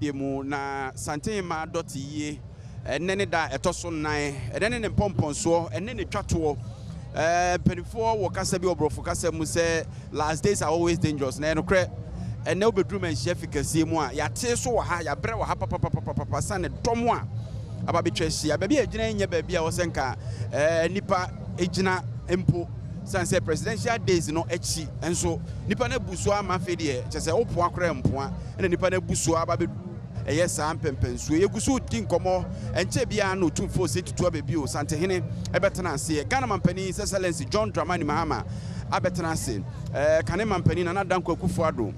dwumadie mu na Santenhemaa dɔte yie. Ɛnnɛ ne da a ɛtɔ so nnan, ɛnnɛ ne ne mpɔmpɔnsoɔ, ɛnnɛ na ɛtwa toɔ. Ɛɛ mpanimfoɔ wɔ kasa bi wɔ borɔfo kasa mu sɛ last days are always dangerous na ɛyɛ nokorɛ. Ɛnnɛ wobɛduru Manhyia fi kɛseɛ mu a, yɛate so wɔ ha, yɛabrɛ wɔ ha papapapapapa sane dɔm a aba bɛtwa ahyia. Baabi a yɛgyina yi nyɛ baabi a ɛwɔ sɛ nka ɛɛ nnipa gyina mpo. Sane sɛ presidential days no akyi nso nnipa no abu so ama afei deɛ kyɛ sɛ wopoa koraa mpoa ɛna nnipa no abu so aba bɛduru ɛyɛ saa mpɛmpɛnsuo. Yɛgu so redi nkɔmmɔ, ɛnkyɛɛ biara na Otumfoɔ Osei Tutu Ababio, Santehene, bɛtena aseɛ. Ghana Mampanin His Excellency John Dramani Mahama abɛtena ase. Ɛɛ Kane Mampanin Nana Dankwa Akufo-Addo,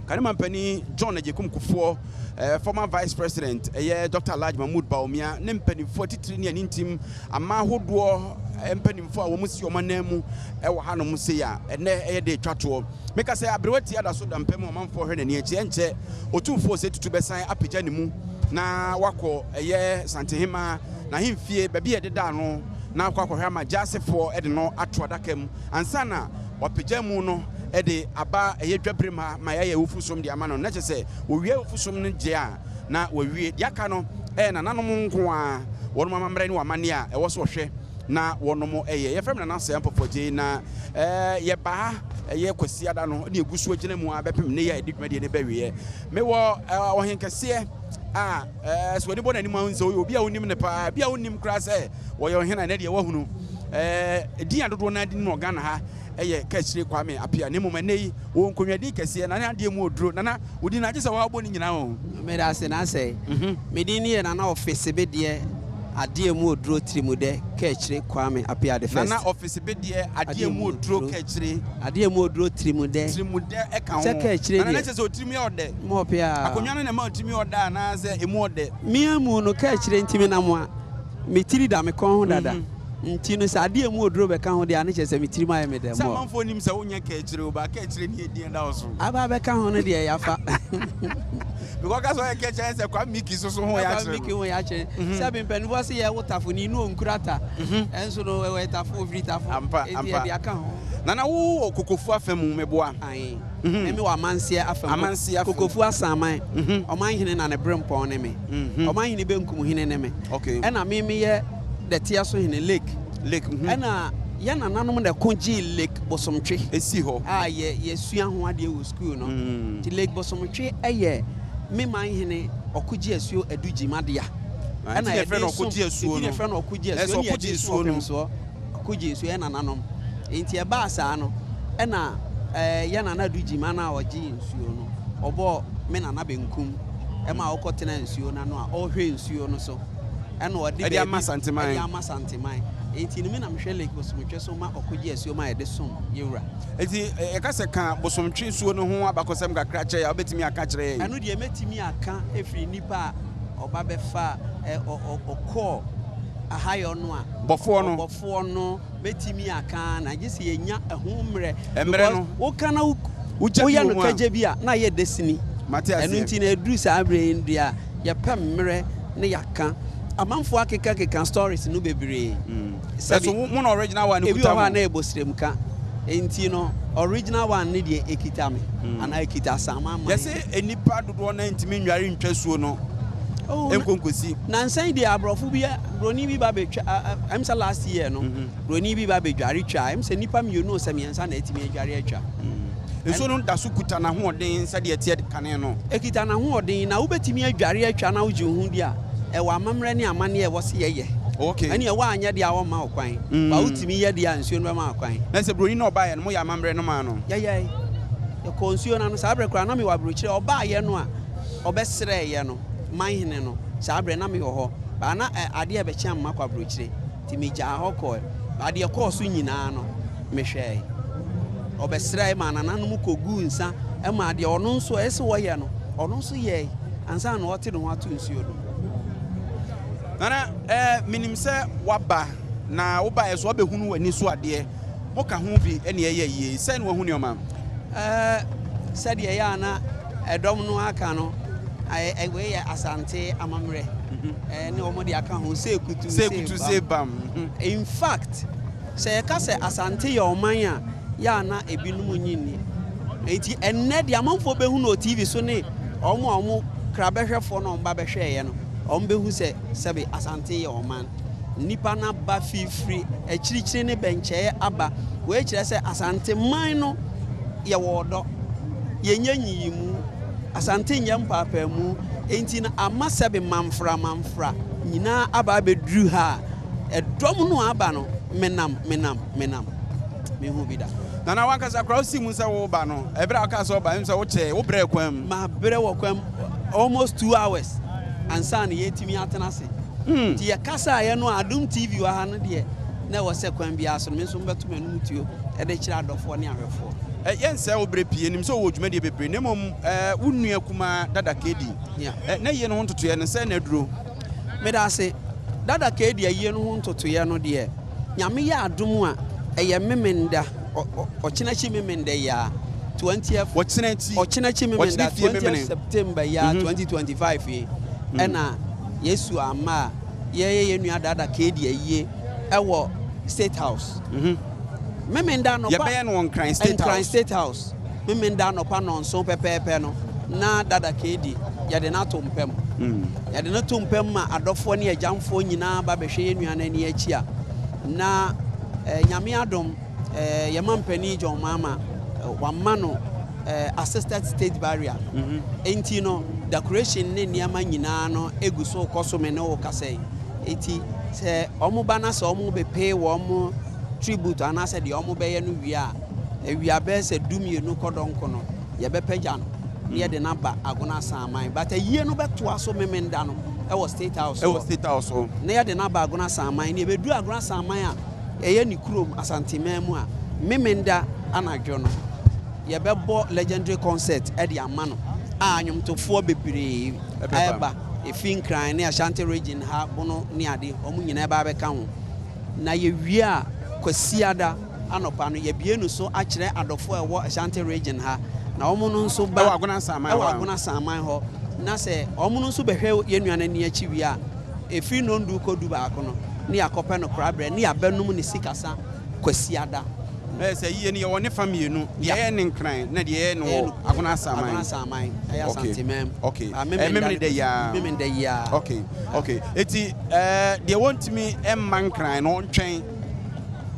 Kane Mampanin John Agyekum Kufuor, ɛɛ former Vice President ɛyɛ Dr. Alhaji Mahmood Bawumia ne mpanimfoɔ atitire ne anintim aman ahodoɔ mpanimfoɔ a wɔsi wɔn ananmu wɔ hanom sei a ɛnnɛ ɛyɛ da ɛtwa toɔ. Meka sɛ aberewa tia da so da mpa mu a ɔmanfoɔ hwɛ n'ani akyi. Ɛnkyɛ Otumfoɔ Osei Tutu bɛsan apagya ne mu na wakɔ ɛyɛ Santehemaa n'ahemfie baabi a yɛdedaa no na akɔ akɔhwɛ ama Gyaasefoɔ de no ato adaka mu ansa na wapagya mu no de aba ɛyɛ dwabirem ha ma yɛayɛ awufosom de ama no. Na kyerɛ sɛ wɔwie awufosom no gye a na wɔawie. Deɛ aka no yɛ nananom nko ara wɔnom amammerɛ ne wɔn amanneɛ a ɛwɔ sɛ wɔhwɛ na wɔnom yɛ. Yɛfrɛ me Nana Sɛɛ Mpɔpɔgyei na yɛba ha ɛyɛ Kwasiada no na yɛgu so agyina mu ara bɛpem nnɛ yi a yɛde dwumadie no bɛwieɛ. Mewɔ ɔhenkɛseɛ a sɛ w'ani bɔ n'anim a wohu sɛ ɔyɛ obi a wonim no paa, bi a wonnim koraa sɛ ɔyɛ ɔhene a ɛnɛ deɛ woahunu. Din a dodoɔ no ara de nim no wɔ Ghana ha yɛ Kaakyire Kwame Appiah na mmom ɛnnɛ yi ɔwɔ nkonnwadin kɛseɛ na ne adeɛ mu ɔduro. Nana, wo din no agye sɛ woabɔ ne nyinaa o. Meda ase Naasɛe. Me din ne yɛ Nana Ɔfesebedeɛ Adeɛ mu Oduro Tirimudɛ Kaakyire Kwame Appiah the first. Nana Ɔfesebedeɛ Adeɛ mu Oduro Kaakyire. Adeɛ mu Oduro Tirimudɛ. Tirimudɛ ɛka ho. Sɛ Kaakyire deɛ. Nana na kyerɛ sɛ otirim yɛ ɔdɛ. Mɔ paa. Akonnwa no na ɛma otirim yɛ ɔdɛ anaa sɛ emu ɔdɛ? Me amu no Kaakyire nti menam a me tiri da me kɔn ho dada. Nti no sɛ adeɛ mu oduro bɛka ho deɛ a ne kyerɛ sɛ me tirim ayɛ me dɛ Sɛ more. amanfoɔ nim sɛ wonyɛ kaakyire o, but kaakyire ne edin ɛda wo so. Aba abɛka ho no deɛ yafa. Because ɔka sɛ ɔyɛ kaakyire ayɛ sɛ Kwame Mickey so so ho yɛ Kwame akyerɛ Mickey no. ho yɛ akyerɛ. Sɛbe mpaninfoɔ se yɛ wo tafo ni no onkura ta. Ɛnso no ɔyɛ tafo ofiri tafo. Ampa Enti ampa. yɛde aka ho. Nana wo wɔ Kokofu afa mu meboa? Ae. Me me wɔ Amanseɛ afa mu. Amanseɛ afa mu. Kokofu Asaman. Ɔmanhene na ne berempɔn ne me. Ɔmanhene benkum hene ne me. Okay. Ɛna me meyɛ Dɛtea so hene, lake. Lake, mhm. Ɛna yɛn nananom na ɛko gyee Lake Bosomtwe. Esi hɔ. A yɛ yɛsua ho adeɛ wɔ sukuu no. Nti Lake Bosomtwe yɛ me man hene Ɔkogye Asuo Adu Gyima dea. Ah, nti na yɛfrɛ no Ɔkogye Asuo no. Nti na yɛfrɛ no Ɔkogye Asuo. Ɛsɛ Ɔkogye Nsuo no. Ɔpemsoɔ. Ɔkogye Nsuo yɛn nananom. Nti ɛbaa saa no, ɛna ɛɛ yɛn nana Adu Gyima no a ɔgye nsuo no, ɔbɔɔ me nana benkum ɛma ɔkɔtenaa nsuo no ano a ɔrehwɛ nsuo no so. Ɛna ɔde Ɛde ama baabi Santeman. ɛde ama Santeman. Enti no me na mehwɛ Lake Bosomtwe so ma ɔkɔgye asuo ma yɛde som yɛn wura. Enti yɛka sɛ ka Bosomtwe nsuo no ho abakɔsɛm kakra kyerɛ yɛn a, wobɛtumi aka akyerɛ yɛn? Ɛno deɛ mɛtumi aka ɛfiri nnipa a ɔba bɛfa ɛ ɔ ɔ ɔkɔɔ ahayɔ no a. Bɔfoɔ no. Ɔbɔfoɔ no mɛtumi aka na gye sɛ yɛnya ɛho mmerɛ. Mmerɛ Because no. woka na wo Wogya bi woyɛ wɔ no mu a. kagya bi a na ayɛ dasini. Mate aseɛ. Ɛno nti no ɛduru saa berɛ yi deɛ a yɛpɛ mmerɛ ne yɛaka. Amanfoɔ akeka keka stories no bebree. Sɛbi, Ɛso mo na original one no ebi kuta wɔ hɔ a mo? na ɛbɔ sremka. Nti no original one no deɛ ɛkita me anaa ɛkita Asaman man. Yɛse nnipa dodoɔ no ara ntumi nnware ntwa asuo no nkɔ nkɔsi. Nansa yi deɛ aborɔfo bi, broni bi ba bɛtwa, ɛm sɛ last year no, broni bi ba bɛdware twaa, ɛm sɛ nnipa mmienu o sɛ mmiɛnsa na atumi adware atwa. Nsuo no da so kuta n'ahoɔden sɛdeɛ ɛteɛ kane no. Ɛkita n'ahoɔden, na wobɛtumi adware atwa na wogye wo ho di a, ɛwɔ amammerɛ ne amanneɛ a ɛwɔ sɛ yɛyɛ. Okay. Ɛnneɛ woanyɛ deɛ a wɔmma wo kwan, but wotumi yɛ deɛ a nsuo no bɛma wo kwan. Na sɛ broni no a ɔbaeɛ no, moyɛ amammerɛ no maa no? Yɛyɛe. Yɛkɔɔ nsuo no ano. Saa berɛ koraa na mewɔ aburokyire. Ɔbaeɛ no a ɔbɛsrɛeɛ no, manhene no, saa berɛ na mewɔ hɔ. But na adeɛ rebɛkye ama makɔ aburokyire. Nti megyaa hɔ kɔe. But deɛ ɛkɔɔ so nyinaa no, mehwɛe. Ɔbɛsrɛe maa nananom kɔguu nsa maa deɛ ɔno nso ɛsɛ sɛ ɔyɛ no, ɔno nso yɛe ansa na ɔrete ne ho ato nsuo no mu. Nana, eh, menim sɛ woaba, na wobaeɛ nso woabɛhunu w'ani so adeɛ. Moka ho bi na ɛyɛ yie. Sɛn na woahu nneɛma? Eh, sɛdeɛ ɛyɛ a na ɛdɔm no aka no, wei yɛ Asante amammerɛ. Eh, ne wɔn de aka ho, sɛ kutu, sɛ kutu, sɛ bam. In fact, sɛ yɛka sɛ Asante yɛ ɔman a, yɛ a na ebinom nnye nni. Enti ɛnnɛ deɛ amanfoɔ bɛhu no wɔ TV so ne wɔn a Krabɛhwɛfoɔ no a wɔba bɛhwɛeɛ no, wɔbɛhu sɛ sɛbe Asante yɛ ɔman. Nnipa no aba fifiri akyirikyiri ne bɛnkyɛeɛ aba. Wei kyerɛ sɛ Asante man no yɛwɔ ɔdɔ. Yɛnyɛ nyiyimu. Asante nyɛ mpaapaamu. Enti no ama sɛbe manfra manfra nyinaa aba abɛduru ha a, ɛdɔm no a aba no, menam, menam, menam. Menhuu bi da. Nana, w'ankasa koraa wosii mu sɛ woreba no, ɛberɛ a wokaa sɛ woreba no, ɛm sɛ wokyɛɛ, wobrɛɛ kwan mu. Mabrɛ wɔ kwan mu almost 2 hours ansa na yɛtumi atena ase. Nti yɛkasaeɛ no a, Adom TV wɔ ha no deɛ, na ɛwɔ sɛ kwan biara so no, me nso mebɛto m'anom tuo de kyerɛ adɔfoɔ ne ahwɛfoɔ. Yɛnsɛe wo berɛ pii, yɛnim sɛ wowɔ dwumadie bebree, na mmom wo nua kumaa Dada Kedi, n'ayie no ho ntotoeɛ no, sɛn na aduro? Meda ase. Dada Kedi ayie no ho ntotoeɛ no deɛ, Nyame yɛ adom a, ɛyɛ Memenda, ɔkyena akyi Memenda yi ara, 20th, Ɔkyena akyi, ɔkyena akyi ɔkyena Memenda, fie 20th Memene. September yi ara, 2025 yi, ɛna Yesu amma a yɛyɛ yɛn nua Dada Kedi ayie ɛwɔ State House. Memenda anɔpa. Yɛbɛyɛ no wɔ Nkran State Nkran House. State House. Memenda anɔpa 7 pɛpɛɛpɛ no, na Dada Kedi yɛde no ato mpam. Yɛde no to mpam ma adɔfoɔ ne agyamfoɔ nyinaa ba bɛhwɛ yɛn nua no ani akyi a, na Nyame adom, yɛma mpanin John Mahama wama no assisted state burial. Enti no decoration ne nneɛma nyinaa no egu so kɔ so me ne wo kasa yi. Enti sɛ wɔn ba na sɛ wɔn bɛpay wɔn tribute anaasɛ deɛ wɔn bɛyɛ no wie a, awia bɛyɛ sɛ 12 kɔ dɔnko no, yɛbɛpagya no na yɛde no aba Agona Asaman. But ayie no bɛtoa so Memenda no ɛwɔ State House Ɛwɔ hɔ. State House hɔ. Na yɛde no aba Agona Asaman. Na yɛbɛduru Agona Asaman a ɛyɛ ne kurom Asanteman mu a, Memenda anadwo no, yɛbɛbɔ legendary concert ɛde ama no a nnwomtofoɔ bebree Ɛbɛba. ɛba. Ɛfiri Nkran ne Ashanti Region ha, Bono ne ade, wɔn nyinaa ɛba abɛka ho. Na yɛwie a, Kwasiada anɔpa no, yɛbie no so akyerɛ adɔfoɔ a ɛwɔ Ashanti Region ha. Na wɔn no nso ba Ɛwɔ Agona Asaman ɛwɔ hɔ a. Agona Asaman hɔ. Na sɛ wɔn no nso bɛhwɛ yɛn nua no ani akyi wie a, ɛfiri 10 kɔ 11 no, ne yɛakɔpɛ no koraberɛ, ne yɛabɛnom ne sikasa Kwasiada. Sɛ yie no yɛwɔ ne fa mmienu, deɛ ɛyɛ ne Nkran na deɛ ɛyɛ no Ɛyɛ wɔ no Agona Asaman. Agona Asaman, ɛyɛ Asanteman. Ah, Memene da yi ara. Memenda yi ara. Okay. Eti deɛ wɔntumi mma Nkran no ɔntwɛn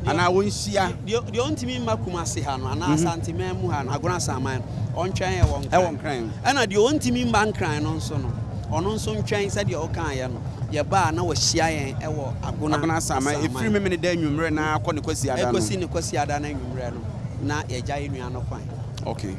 anaa wɔnhyia. Deɛ ɔntumi mma Kumase ha no anaa Asanteman mu ha no, Agona Asaman no, ɔntwɛn ɛwɔ Nkran. Ɛwɔ Nkran. Ɛna deɛ ɔntumi mma Nkran no nso no, ɔno nso ntwɛn sɛdeɛ ɔkaeɛ no, yɛba a na wahyia yɛn ɛwɔ Agona Agona Asaman. Ɛfiri Memene da anwummerɛ na akɔ ne Kwasiada no. Ɛkɔsi ne Kwasiada no anwummerɛ no, na yɛgya yɛn nua no kwan. Okay.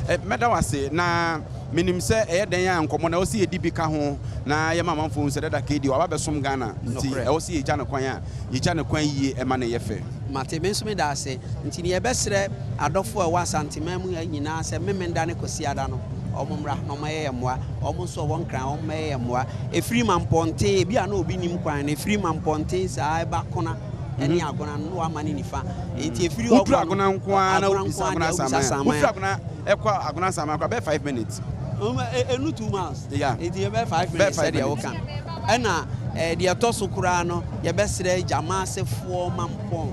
Mɛda wo ase na menim sɛ ɛyɛ dɛn a nkɔmmɔ na ɛwɔ sɛ yɛdi bi ka ho na yɛma amanfoɔ hu sɛ Dada Kedi waba bɛsom Ghana nti Nokorɛ. ɛwɔ sɛ yɛgya no kwan a yɛgya no kwan yie ɛma no yɛ fɛ. Mate, me nso meda ase. Nti ne yɛbɛsrɛ adɔfoɔ a ɛwɔ Asanteman mu ha nyinaa sɛ Memenda ne Kwasiada no, wɔn mmra na wɔmmɛyɛ yɛn mmoa. Wɔn nso a wɔwɔ Nkran, wɔmmɛyɛ yɛn mmoa. Ɛfiri Mampɔnten, ebi a na obi nim kwan no, ɛfiri Mampɔnten saa ɛba Kona ne Agona no, na wama ne nifa. Nti ɛfiri hɔ Woduru kɔ no, Agona nko ara na Agona wobisa nko ara Agona deɛ wobisa Asaman a, Asaman wofiri a. Agona ɛkɔ Agona Asaman koraa bɛyɛ 5 minutes. Ɛnu 2 miles. Nti yɛbɛyɛ 5 Bɛyɛ minutes 5 sɛdeɛ minutes. woka no. Ɛna deɛ ɛtɔ so koraa no, yɛbɛsrɛ Gyamaasefoɔ Mampɔn,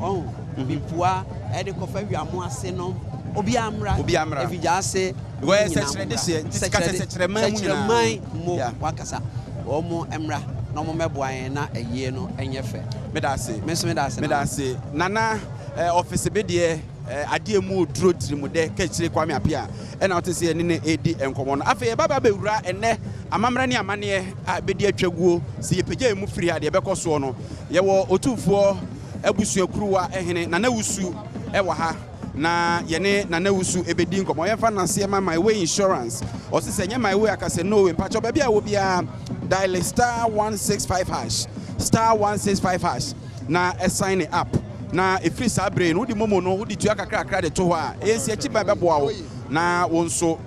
ɔho, Bipua ɛde kɔfa Wiamo ase no, obiara mmra. Obiara mmra. Efigya ase. Wɔyɛ wɔn nyinaa sɛkyerɛ mmra. de hyeɛ, nti ka sɛ sɛkyerɛman mu nyinaa. Sɛkyerɛman mu wakasa. Wɔn mmra na wɔn mmɛboa yɛn na ayie no nyɛ fɛ. Meda ase. Me nso meda ase. Meda ase. Nana ɔfisi bi deɛ adeɛ mu oduro tirimudɛ kakyire Kwame Apia ɛna wote sɛ yɛne no ɛredi nkɔmmɔ no. Afei yɛba ba bɛwura ɛnɛ amammerɛ ne amanneɛ a bɛdi atwa guo sɛ yɛpagya yɛn mu firi ha deɛ ɛbɛkɔ soɔ no. Yɛwɔ Otumfoɔ abusuakuruwa hene Nana Wusu ɛwɔ ha na yɛne Nana Wusu ɛbɛdi nkɔmmɔ. Yɛmfa naseɛ ma My Way Insurance. Ɔse sɛ nyɛ My Way aka sɛ no way. Mpakyɛw baabi a wɔ biara dial *165#, *165# na ɛsign ne up na ɛfiri saa bere no wode momo no wode tua kakrakra de to hɔ a ɛyɛ nsi akyi ban bɛboa wo na wo nso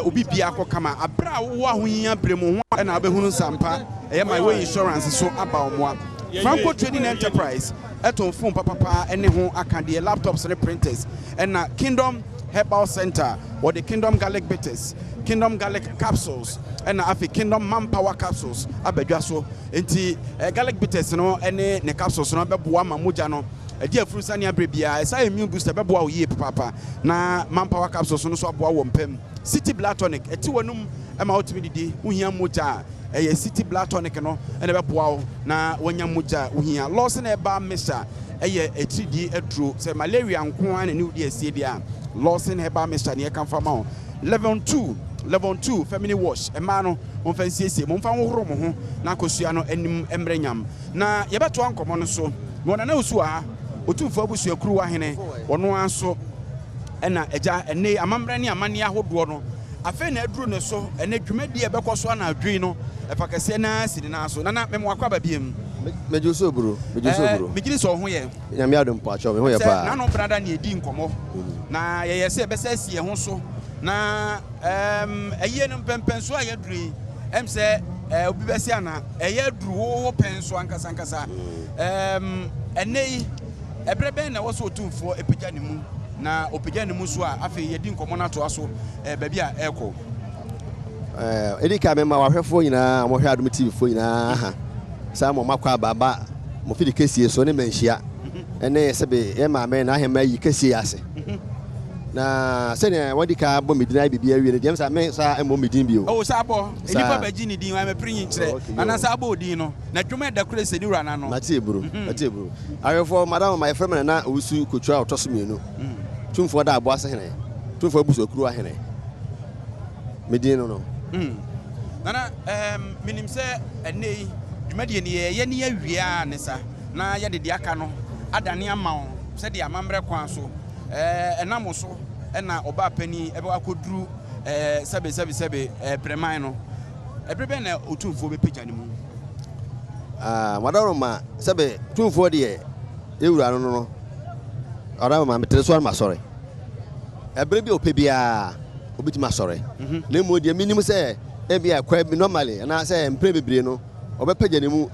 obi bia kɔ kama aberɛ a wowɔ ahohia berɛ mu ho ɛna wobɛhunu nsampa. Ɛyɛ My Way Insurance so aba wo mmoa. Franco Trading Enterprise ɛtɔn phone papapa ne ho akadeɛ, laptops ne printers, ɛna Kingdom Herbal Center wɔde Kingdom Garlic Bitters, Kingdom Garlic Capsules ɛna afei Kingdom Manpower Capsules abadwa so. Nti garlic bitters no ne ne capsules no bɛboa ma mogya no ɛdi afuru sane aberɛ biara. Ɛsa immune booster bɛboa wo yie papaapa na Manpower Capsules no nso aboa wɔ mpam. City Blood Tonic ɛte w'anum. Ɛma wotumi didi. Wohia mogya a, ɛyɛ City Blood Tonic no na ɛbɛboa wo na woanya mogya a wohia. Lawson Herbal Mixture yɛ atiridii aduro. Sɛ malaria nko ara na ɛne wo di asie deɛ a, Lawson Herbal Mixture na yɛkamfo ama wo. Levon 2, Levon 2 Feminine Wash, mmaa no, momfa nsiesie, momfa nhohoro mo ho na akosua no anim mmrɛ nyam. Na yɛbɛtoa nkɔmmɔ no so. Mewɔ Nana Osu wɔ ha, Otumfoɔ Abusua Kuruwa Hene, ɔno ara nso na agya. Ɛnnɛ yi, amammerɛ ne amanneɛ ahodoɔ no, afei na aduru ne so. Ɛnnɛ dwumadie a ɛbɛkɔ so anadwo yi no, ɛfa kɛseɛ no ara si ne nan so. Nana, mema w'akwaaba biom. Megye wo so bro, megye wo so bro. Megye di sɛ wo ho yɛ. Nyame adom mpakyɛw, me ho yɛ Sɛ paa. Nano Brada ne yɛdii nkɔmmɔ, na yɛyɛɛ sɛ yɛbɛsa asi yɛn ho so, na ɛɛm, ayie no mpɛmpɛnsoɔ a yɛaduru yi, ɛm sɛ ɛɛ, obi bɛse ana ɛyɛ aduru wo wo pɛn so ankasa ankasa. Ɛɛm, ɛnnɛ yi, ɛberɛ bɛn na ɛwɔ sɛ Otumfoɔ pagya ne mu, na ɔpagya ne mu so a, afei yɛadi nkɔmmɔ no atoa so ɛɛ, baabi a ɛrekɔ. Ɛɛ, ɛdi kan mema w'ahwɛfoɔ nyinaa a wɔhwɛ Adom TV foɔ nyinaa ha saa ma wɔakɔ aba aba mo fidi kɛsie so ne manhyia ne sɛbe yɛn maame n'ahemma yi kɛsie ase. Na sɛnea wɔadi kan abɔ me din ayɛ biribi awie no deɛ saa me saa mmɔ me din bio. Oh, saa bɔ. Nnipa bɛgye ne din, wɔamepere nyi nkyerɛ. Anaa saa bɔ odin no, na dwom a ɛda koro sɛ ne wura no ano. Mate eburo, mate eburo. Ahwɛfoɔ, madam ma yɛfrɛ me Nana Owusu Kotua a ɔtɔ so mmienu. Tumfoɔ da Aboase hene, Tumfoɔ abusuakuo ahene. Me din no no. Nana, ehm, menim sɛ ɛnnɛ yi dwumadie no yɛyɛ ne yɛawie ara ne sa na yɛde deɛ aka no adane ama wo sɛdeɛ amammerɛ kwan so eh, ɛnam wo so na ɔbaa panin ɛbɛkɔ akɔduru eh, sɛbe sɛbe sɛbe eh, brɛman no. Ɛberɛ bɛn na Otumfoɔ bɛpagya ne mu? Ah, Madaroma, sɛbe Tumfoɔ deɛ yɛwura no no no, Ɔdaroma, metere so ara masɔre. Ɛberɛ bi a ɔpɛ biara ɔbɛtumi asɔre. Na mmom deɛ menim sɛ ebia ɛkwan bi normally anaasɛ mprɛ bebree no ɔbɛpagya ne mu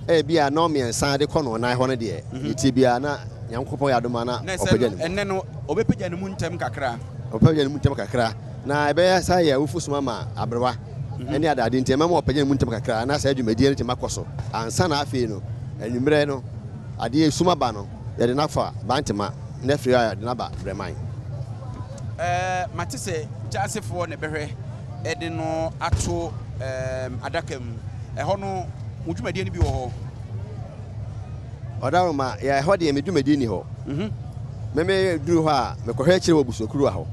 ebia nnɔn mmiɛnsa de kɔ nnɔnnan hɔ no deɛ, deɛ ɛteɛ biara na Nyankopɔn yɛ adom a na Na ɛsɛ ɔpagya no ne mu. ɛnnɛ no ɔbɛpagya ne mu ntɛm kakra. Ɔbɛpagya ne mu ntɛm kakra. Na ɛbɛyɛ saa yɛ awufo som ama aberewa ne adade nti ɛmɛma ɔpagya ne mu ntɛm kakra na saa dwumadie no tumi akɔ so ansa na afei no anwummerɛ no adeɛ esum aba no yɛde no afa Bantema na afiri hɔ a yɛde no aba Brɛman. Ɛɛ mate sɛ Gyasefoɔ na ɛbɛhwɛ de no ato ɛɛm adaka mu. Ɛhɔ no mo dwumadie no bi wɔ hɔ? Ɔdaroma, yɛ ɛhɔ deɛ me dwumadie nni hɔ. Me me duru hɔ a mekɔhwɛ akyire wɔ abusuakuruwa hɔ.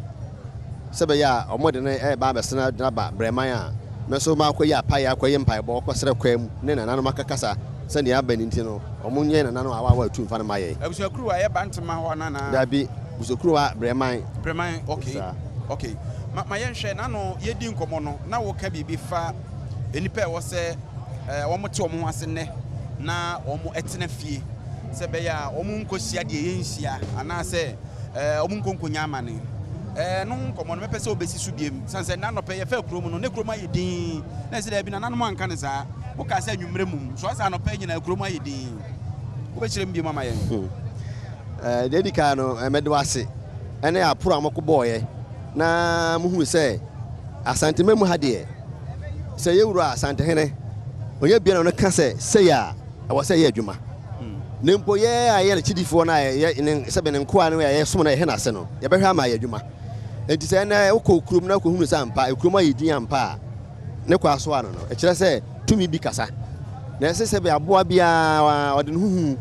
Sɛ ɛbɛyɛ a wɔde no reba abɛsena de no aba Brɛman a, me nso makɔyi apaeɛ, akɔyɛ mpaebɔ, akɔsrɛ kwaa mu ne nananom akakasa sɛ nea aba no nti no, wɔnyɛ nananom awaawa atu mfa no mma yɛn. Abusuakuruwa, ɛyɛ Bantama hɔ anaa? Dabi, Abusuakuruwa, Brɛman. Brɛman, ok, Saa. ok. Ma, ma yɛnhwɛ, n'ano yɛredi nkɔmmɔ no, na woka biribi fa nnipa a ɛwɔ sɛ eh, wɔte wɔn ho ase nnɛ na wɔtena fie sɛ ɛbɛyɛ a wɔnkɔhyia deɛ yɛnhyia anaasɛ Ɛɛ, wɔn nkonkonya amane. Ɛɛ, ɛno ho nkɔmmɔ no, mɛpɛ sɛ wobɛsi so biom. Sane sɛ nnɛ anɔpa yi, yɛfaa kurom no, na kurom ayɛ dinn. Na ɛsɛ daabi, nananom anka no saa. Wokaa sɛ anwummerɛ mmom. So asɛ anɔpa yi nyinaa kurom ayɛ dinn? Wobɛkyerɛ mu biom ama yɛn? Ɛɛ, deɛ ɛdi kan no, mɛda wo ase ne aporo a mokɔbɔeɛ na mohunu sɛ Asantema mu ha deɛ, sɛ yɛn wura Asantehene, ɔnyɛ biara na ɔno ka sɛ sei a, ɛwɔ sɛ ɛyɛ adwuma. Na mpo yɛn a yɛyɛ n'akyidifoɔ no a yɛyɛ ne sɛbe ne nkoa no a yɛsom no a yɛhwɛ n'ase no, yɛbɛhwɛ ama ayɛ adwuma. Enti sɛ ɛnnɛ wokɔ kurom na wokɔhunu sɛ ampa kurom ayɛ din ampa a, ne kɔ asoa no no, ɛkyerɛ sɛ tumi bi kasa. Na ɛsɛ sɛbe aboa biara ɔde ne ho hu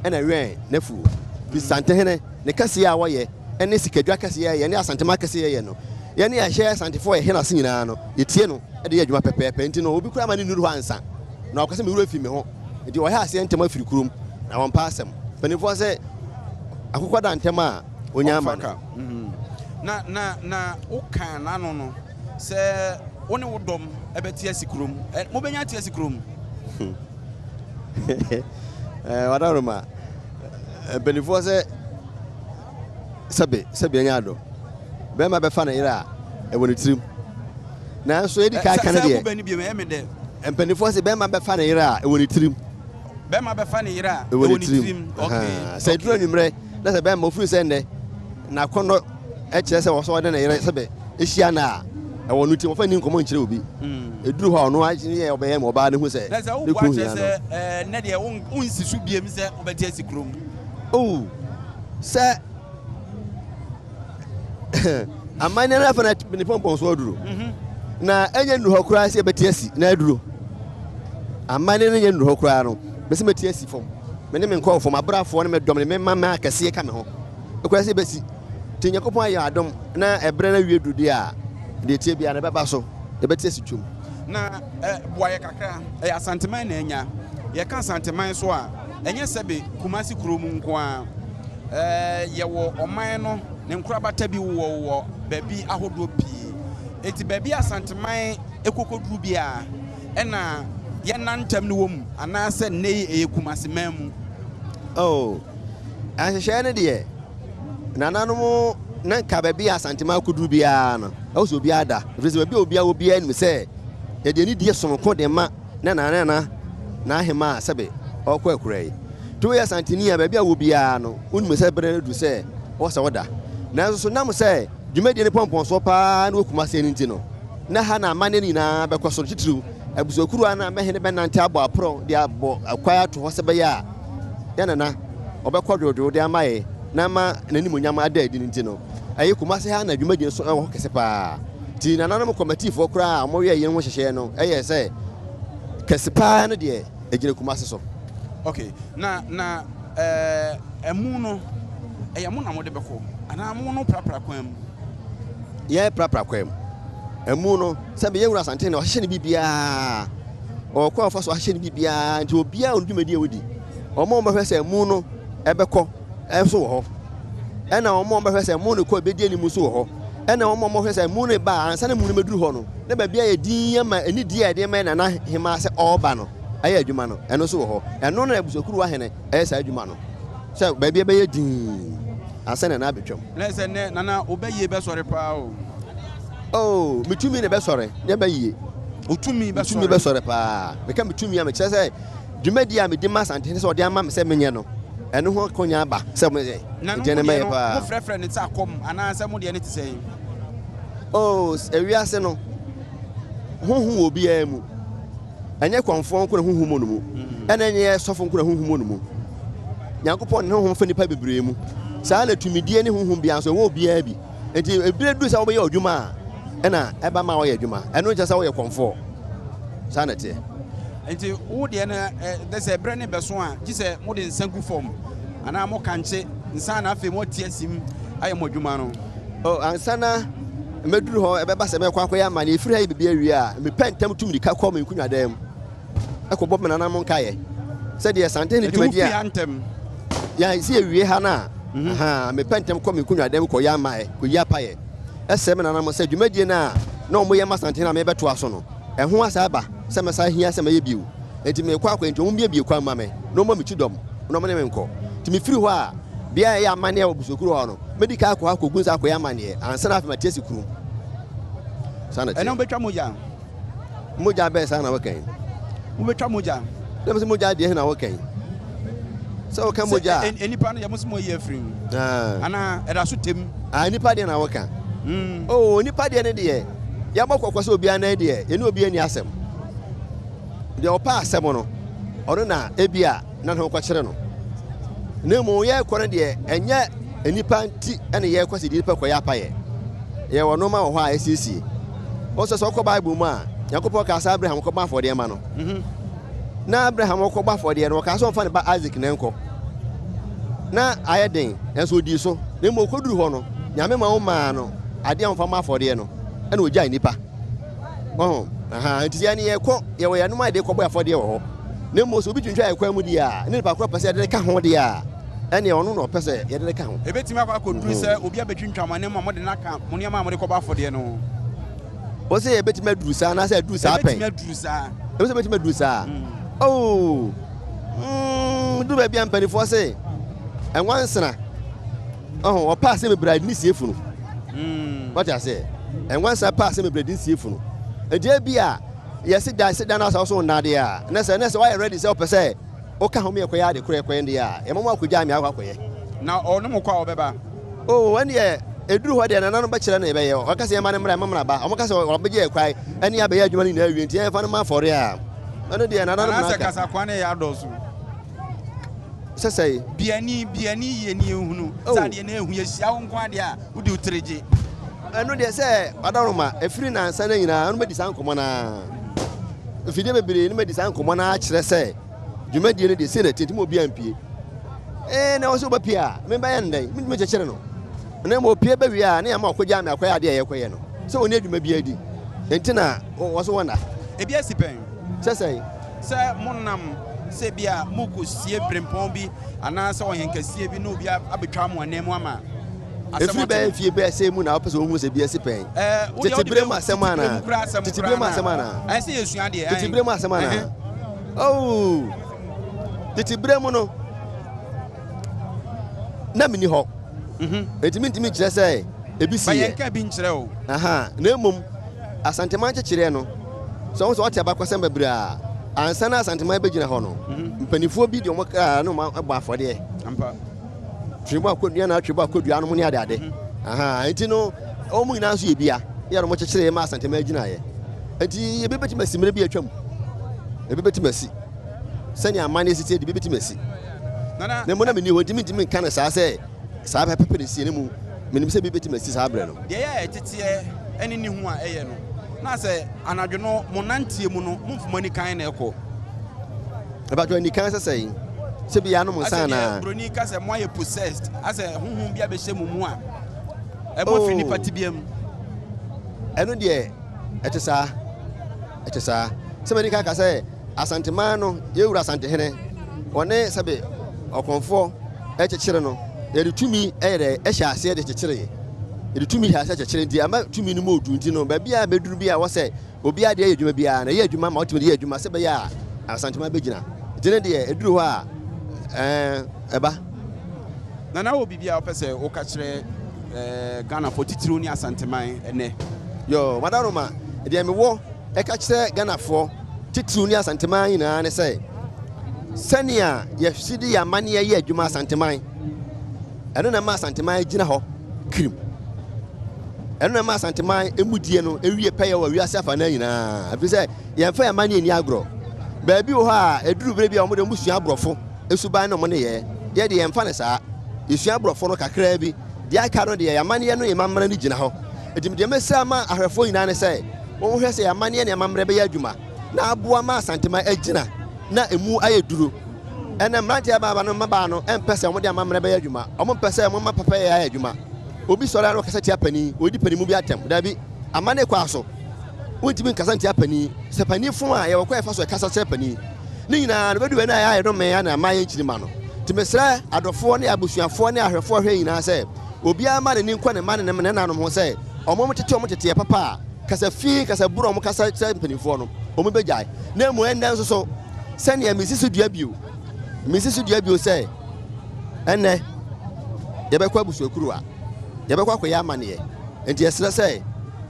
na ɛwɛn n'afuo. Nti Santehene, ne kɛseɛ a wɔyɛ ne sikadwa kɛseɛ a yɛyɛ ne Asantema kɛseɛ yɛyɛ no, yɛne yɛhyɛ Asantefoɔ a yɛhwɛ n'ase nyinaa no, yɛtie no de yɛ adwuma pɛpɛɛpɛ. Nti no, obi koraa ma no nnuru hɔ ansa na wakɔ sɛ me werɛ fi me ho. Nti wɔhyɛ aseɛ ntɛm afiri kurom na wɔmpɛ asɛm. Mpanimfoɔ sɛ akokɔ da ntɛm a ɔnya Ɔmfa amane. ka. Na na na wokaa n'ano no sɛ wo ne wo dɔm bɛte asi kurom. Ɛ, mobɛnya ate asi kurom? Eh, Wadaroma, mpanimfoɔ sɛ Sɛbe, sɛbe anya adɔ. Bɛrima bɛfa ne yere a, ɛwɔ ne tirim. Nanso edi kan ka no deɛ. Mpanimfoɔ se bɛrima bɛfa ne yere a, ɛwɔ ne tirim. Bɛrima bɛfa ne yere a, ɛwɔ ne tirim. Sɛ eduru anwummerɛ na sɛ bɛrima ofiri sɛ nnɛ n'akɔnnɔ kyerɛ sɛ wɔsɔ ɔde ne yere sɛbe ehyia no a, ɛwɔ no tirim. Wɔfa nni nkɔmmɔ nkyerɛ obi. Eduru hɔ a ɔno ara yɛ ɔbɛyɛ ma ɔbaa no hu sɛ ne kunu hia no. Na sɛ woboa kyerɛ sɛ nnɛ deɛ wonsi so biem sɛ wobɛte asi kurom. Oh, sɛ amanneɛ no afei na ne pɔmpɔn so aduro mhm. Na ɛnyɛ nnuru hɔ koraa sɛ yɛbɛte asi na aduro. Amanneɛ no nyɛ nnuru hɔ koraa no, mese mɛte asi fam. Me ne me nkurɔfoɔ, m'abrafoɔ ne me dɔm ne me mma mmaa akɛseɛ ka me ho. Ɛkoraa sɛ yɛbɛsi. Nti Nyankopɔn ayɛ adom na ɛberɛ no awie duru deɛ a, deɛ ɛteɛ biara no ɛbɛba so. Yɛbɛte asi twam. Na boa yɛ kakra, ɛyɛ Asanteman na anya. Yɛka Asanteman nso a, ɛnyɛ sɛbe Kumasi kuro mu nko ara. Yɛwɔ ɔman no ne nkorabata bi wowɔ wowɔ baabi ahodoɔ pii. Enti baabi a Asanteman kɔkɔduru biara ɛna yɛn nantam no wɔ mu anaasɛ nnɛ yi ɛyɛ Kumasi man mu? Oh, nhyehyɛeɛ no deɛ, nananom na nka baabi a Asanteman akɔduru biara no, ɛwɔ sɛ obiara da. Ɛfiri sɛ baabi a obiara wɔ biara nim sɛ yɛde anidie sononko de ma ne nana nana n'ahemaa sɛbe ɔrekɔ akura yi. Nti woyɛ Asanteni a, baabi a wɔ biara no, wonim sɛ berɛ no adu sɛ ɛwɔ sɛ woda. Nanso so nam sɛ dwumadie no pɔmpɔnsoɔ pa ara ne wɔ Kumase no nti no, na ha na amanneɛ no nyinaa bɛkɔ so no, titiriw abusuakuruwa no a mɛhene bɛnante abɔ aporɔw de abɔ kwae ato hɔ sɛ ɛbɛyɛ a yɛn nana ɔbɛkɔ dwoodwoo de ama yɛn na ama n'animuonyam ada adi no nti no, ɛyɛ Kumase ha na dwumadi no so wɔ hɔ kɛse paa. Nti nananom kɔmatifoɔ koraa a wɔyɛɛ yɛn ho nhyehyɛeɛ no yɛɛ sɛ kɛse paa no deɛ ɛgyina Kumase so. Ok, na na ɛɛ ɛmu no ɛyɛ mo na mode bɛkɔ anaa mo no prapra kwan mu? Yɛn prapra kwan mu. Ɛmu no sɛbe yɛn wura Asante na ɔhyehyɛ ne biribiara. Ɔwɔ kwan a ɔfa so ahyehyɛ ne biribiara nti obiara wɔ ne dwumadi a ɔdi. Wɔn a wɔbɛhwɛ sɛ ɛmu no ɛbɛkɔ nso wɔ hɔ. Ɛna wɔn a wɔbɛhwɛ sɛ ɛmu no kɔ ɛbɛdi anim nso wɔ hɔ. Ɛna wɔn a wɔhwɛ sɛ ɛmu no ba a ansa na ɛmu no bɛduru hɔ no na baabi ayɛ dinn ama anidie a yɛde ma yɛn nana hemaa sɛ ɔreba no ayɛ adwuma no, ɛno nso wɔ hɔ. Ɛno na abusuakuruwa hene yɛ saa adwuma no, sɛ baabi bɛyɛ dinn ansa na nana abɛtwam. Na sɛ nnɛ, nana, wo bɛ yie bɛsɔre paa o. Oh, me tumi na ɛbɛsɔre, nyɛ bɛ yie. Wo tumi bɛsɔre. Me tumi bɛsɔre paa. Meka me tumi a, mekyerɛ sɛ dwumadi a medi ma Asantehene sɛ ɔde ama me sɛ menyɛ no, ɛno ho akonya aba sɛ meyɛ. Na no mo deɛ no, mofrɛfrɛ no sɛ akɔm anaasɛ mo deɛ no te sɛn? Oh, ewiase no, honhom wɔ obiara mu. Ɛnyɛ kɔmfoɔ nko na honhom wɔ no mu, ɛna ɛnyɛ sɔfo nko na honhom wɔ no mu. Nyankopɔn ne honhom fa nnipa bebree mu. Saa na tumidie ne honhom biara nso ɛwɔ obiara bi. Nti ebire duru sɛ wobɛyɛ adwuma a, ɛna ɛba ma wɔyɛ adwuma. Ɛno nkyɛ sɛ woyɛ kɔmfoɔ. Saa na ɛteɛ. Nti wo deɛ no dɛ sɛ berɛ ne bɛso a, gye sɛ mode nsa gu fam anaa mokankye nsa na afei moate asim ayɛ mo adwuma no. Oh, ansa na mɛduru hɔ, ɛbɛba sɛ mɛkɔ akɔyɛ amanneɛ. Ɛfiri ha yɛ biribi awie a, mepɛ ntɛm tu mmirika kɔ me nkonnwadan mu kɔbɔ me nananom nkaeɛ sɛdeɛ Asantehene Nti dwumadi wofiri a ha ntɛm? yɛ sɛ yɛwie ha no a, ahaa, mepɛ ntɛm kɔ me nkonnwadan mu kɔyɛ amaeɛ, kɔyi apaeɛ, ɛsrɛ me nananom sɛ dwumadie no a na wɔyɛ ma Asantehene a merebɛtoa so no, ɛho asa aba sɛ mɛsan hia sɛ mɛyɛ bio. Enti merekɔ akɔyɛ, enti wɔmmiebie kwan mma me na wɔmma me kyidɔm na wɔne me nkɔ. Enti mefiri hɔ a, bea a ɛyɛ amanneɛ wɔ Busokuro hɔ no, mɛdi kan akɔ hɔ akɔgu nsa akɔyɛ amanneɛ ansa na afei mate asi kurom. Saa na Ɛnna ɛteɛ. wobɛtwa mogya. Mogya bɛn saa na woka yi? Wobɛtwa mogya. Na mesɛ mogya deɛ he na woka yi? Sɛ woka Sɛ mogya a. nnipa no deɛ mo se moayi afiri mu. Ah. Anaa ɛda so tem? Ah, nnipa deɛ na woka. Oh, nnipa deɛ ne deɛ, yɛabɔ kɔkɔ sɛ obiara nan deɛ, yɛne obiara nni asɛm. Deɛ ɔpɛ asɛm no, ɔno na ebia na ne ho kɔkyere no. Na mmom yɛrekɔ no deɛ, ɛnyɛ nnipa nti na yɛrekɔ sɛ nnipa kɔyɛ apayɛ. Yɛwɔ nneɛma wɔ hɔ a ɛsiesie. Wɔn sɛ sɛ ɔkɔ Bible mu a, Nyankopɔn kaa sɛ Abraham kɔbɔ afɔdeɛ ma no. Mhm. Na Abraham ɔkɔbɔ afɔdeɛ no, ɔkaa sɛ ɔmfa ne ba Isaac na ɛnkɔ. Na ayɛ den, nanso ɔdii so. Na mmom ɔkɔduru hɔ no, Nyame ma ɔmaa no adeɛ a ɔmfa mmɔ afɔdeɛ no, ɛna ɔgyae nnipa. Ɔho, aha, nti yɛn yɛkɔ, yɛwɔ yɛn nom a yɛde kɔbɔ afɔdeɛ wɔ hɔ. Na mmom sɛ obi twintwan yɛn kwan mu deɛ a, ne nipa korɔ pɛ sɛ yɛde no ka ho deɛ a, ɛnneɛ ɔno na ɔpɛ sɛ yɛde no ka ho. Ɛbɛtumi akɔ akɔduru sɛ obi abɛtwintwan mo anim ma mode no aka mo nneɛma a mode kɔbɔ afɔdeɛ no ho. Wo sɛ yɛbɛtumi aduru saa anaasɛ aduru saa pɛn? Ɛbɛtumi aduru saa. Ɛbɛ sɛ ɛbɛtumi aduru saa. Oh, mm, duru baabi a mpanimfoɔ se, ɛnwansena. Ɔho, ɔpɛ asɛm bebree a ɛde ne sie funu. Wate aseɛ? Ɛnwansa pɛ asɛm bebree de ne sie funu. Nti ebi a yɛse da se da no asa so nna adeɛ a, na sɛ na sɛ woayɛ ready sɛ wopɛ sɛ woka ho me ɛkɔyɛ ade korɔ ɛkɔyɛ deɛ a, yɛma mo akɔgyaa me akɔ akɔyɛ. Na ɔne mo kɔ a ɔbɛba? Oh, ɛndeɛ ɛduru hɔ deɛ nananom bɛkyerɛ no yɛbɛyɛ. Ɔka sɛ yɛma no mmra, yɛma mmra ba. Wɔka sɛ ɔbɛgye yɛ kwae ɛne abɛyɛ adwuma no nyinaa awie nti yɛmfa no ma afɔre a, ɛno deɛ nananom na Anaasɛ aka. kasakoa no yɛ adɔɔso? Sɛ sɛe. Biani, biani yie ni ehunu. Oh. Sɛ adeɛ no ehu yɛhyia wo nko adeɛ a wode wo tiri gye. Ɛno deɛ sɛ ɔdaroma ɛfiri nansa no nyinaa no madi saa nkɔmmɔ no ara. Mfidie bebree no madi saa nkɔmmɔ no ara kyerɛ sɛ dwumadie no deɛ sei na ɛteɛ nti ma obiara mpie. Ee na ɛwɔ sɛ wobɛpie a mebɛyɛ no dɛn? Mentumi nkyekyere no. Na mmom opie bɛwie a na yɛama ɔkɔgyaa me akɔyɛ adeɛ a yɛkɔyɛ no. Sɛ ɔnni adwuma biara di nti na wɔ so wɔnna. Ebi asi pɛn? Sɛ sɛn? Sɛ monam sɛ ebia morekɔsie berempɔn bi anaasɛ ɔhenkɛseɛ bi na obi abɛtwa mo ananmu ama asɛm Ɛfiri ato bɛyɛ mo. mfie bɛyɛ sɛn mu na wopɛ sɛ wohu sɛ bi asi pɛn? Ɛɛ, wo deɛ Tete wode berɛ mu bɛ asɛm tete berɛ mu anaa? koraa asɛm Tete koraa berɛ mu no asɛm a, anaa? ɛɛ sɛ yɛsua deɛ, Tete ɛn, berɛ mu asɛm anaa? ɛhɛn. Oh, tete berɛ mu no, na menni hɔ. Mhm. Enti mentumi nkyerɛ sɛ ebi Ba siiɛ. yɛnka bi nkyerɛ wo. Aha, na mmom Asanteman nkyekyereɛ no, sɛ wohu sɛ woate abakɔsɛm bebree a, ansa na Asanteman bɛgyina hɔ no, Mhm. mpanimfoɔ bi de wɔn kra ne wɔn bɔ afɔdeɛ. Ampa. Twebɔ akɔdua na twebɔ akɔdua nom ne adeade. Mhm. Aha, enti no, wɔn nyinaa nso yɛ bia, yɛ na wɔkyekyeree ma Asanteman gyinaeɛ. Enti ebi bɛtumi asi mmerɛ bi atwam. Ebi bɛtumi asi. Sɛnea amanneɛ si teɛ de, ebi bɛtumi asi. Nana, Na mmom na menni hɔ, enti mentumi nka no saa sɛ saa pɛpɛpɛ na ɛsiiɛ, na mmom menim sɛ ebi bɛtumi asi saa berɛ no. Deɛ ɛyɛ a ɛteteɛ ne ne hu a ɛyɛ no, na sɛ anadwo no mo nanteɛ mu no, momfa mo ani kann na ɛkɔ. Ɛbɛtɔ anikan sɛ sɛn? Sɛ bi yɛanom nsa Asɛ deɛ anaa? buroni ka sɛ moayɛ possessed, asɛ honhom bi abɛhyɛ mo mu a ɛmo afiri nipa Oh, tebea mu. ɛno deɛ ɛte saa, ɛte saa. Sɛ madi kan ka sɛ Asanteman no, yɛn wura Asantehene, ɔne sɛbe ɔkɔmfoɔ kyekyere no, yɛde tumi yɛ dɛ hyɛ aseɛ de kyekyere. Yɛde tumi hyɛ aseɛ kyekyere nti ama tumi no mu ɔduru nti no, baabi a bɛduru bi a ɛwɔ sɛ obiara de yɛ adwuma biara no, ɛyɛ adwuma ma ɔtumi de yɛ adwuma sɛ ɛbɛyɛ a Asanteman bɛgyina. Nti ne deɛ ɛduru hɔ a, ɛɛ, ɛba. Nana wɔ biribi a wopɛ sɛ woka kyerɛ Ghanafoɔ titiriw ne Asanteman ɛnnɛ? Yoo, Madaroma, deɛ mewɔ ɛka kyerɛ Ghanafoɔ titiriw ne Asanteman nyinaa ne sɛ, sɛnea yɛsi de yɛn amanneɛ yɛ adwuma Asanteman, ɛno na ɛma Asanteman gyina hɔ kirim. Ɛno na ɛma Asanteman emudie no ewie pɛyɛ wɔ wiase afanan nyinaa. Ɛfiri sɛ yɛmfa yɛn amanneɛ nni agorɔ. Baabi wɔ hɔ a ɛduru berɛ bi a wɔde wɔn sua aborɔfo suban ne wɔn nneyɛɛ. Yɛ deɛ yɛmfa no saa. Yɛsua aborɔfo no kakraa bi. Deɛ aka no deɛ yɛn amanneɛ no yɛn amammerɛ no gyina hɔ. Enti deɛ mɛsrɛ ama ahwɛfoɔ nyinaa ne sɛ wɔnhwɛ sɛ yɛn amanneɛ ne yɛn amammerɛ bɛyɛ adwuma na aboa ma Asanteman agyina na emu ayɛ duru. Ɛnnɛ mmeranteɛ ababaa no mmabaa no mpɛ sɛ wɔde amammerɛ bɛyɛ adwuma. Wɔmpɛ sɛ wɔma papayɛ ayɛ adwuma. Obi sɔre a na ɔkasa tia panin, ɔredi panin mu bi atɛm. Dabi, amanne kɔ aso. Wontumi nkasa ntia panin. Sɛ panin fom a, yɛwɔ kwan a yɛfa so kasa kyerɛ panin. Ne nyinaa no, bɛdu baabi na ayɛ nnome a na ama yɛn nkyirimma no. Nti mesrɛ adɔfoɔ ne abusuafoɔ ne ahwɛfoɔ a wɔhwɛ nyinaa sɛ, obiara mma n'ani nkɔ ne mma ne ne nenanom ho sɛ wɔtete wɔn teteɛ papa a, kasa fi, kasa bunu a wɔkasa kyerɛ mpanimfoɔ no, wɔbɛgyae. Na mmom ɛnnɛ nso so, sɛdeɛ mesi so dua bio, mesi so dua bio sɛ, ɛnnɛ yɛbɛkɔ abusuakuruwa, yɛbɛkɔ akɔyɛ amanneɛ. Enti yɛsrɛ sɛ,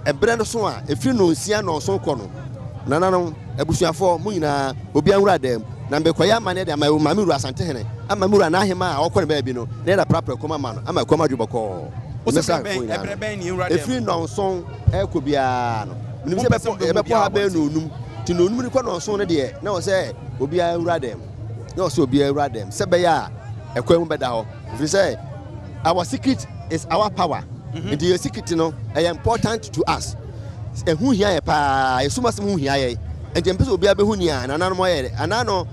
ɛberɛ no so a, ɛfiri nnɔnsia nnɔnson kɔ no, nananom, abusuafoɔ, mo nyinaa, obiara nwura dan mu, na mebɛkɔyɛ amanneɛ de ama maame wura Asantehene, ama me wura n'ahemaa a ɔkɔ ne baabi no, na yɛde aprapra kurom ama no, ama kurom adwo bɔkɔɔ. Wo sɛ Mɛsrɛ berɛ ahwɛfoɔ bɛn, nyinaa ɛberɛ no, bɛn na yɛnwura dan ɛfiri mu? nnɔnson rekɔ biara no, menim sɛ Mompɛ sɛ yɛbɛpɔ, mobɛhu yɛbɛpɔ obiara ha wɔ bɛyɛ abɔnten. nnɔnnum, nti nnɔnnum de kɔ nnɔnson no deɛ, na ɛwɔ sɛ obiara nwura dan mu, na ɛwɔ sɛ obiara nwura dan mu, sɛ ɛbɛyɛ a ɛkwan mu bɛda hɔ, ɛfiri sɛ our secret is our power, nti yɛn secret no, ɛyɛ important to us, ɛho hia yɛ paa, yɛn sum asɛm ho hia yɛn, nti yɛmpɛ sɛ obiara bɛhu nea nananom ayɛ, anaa no,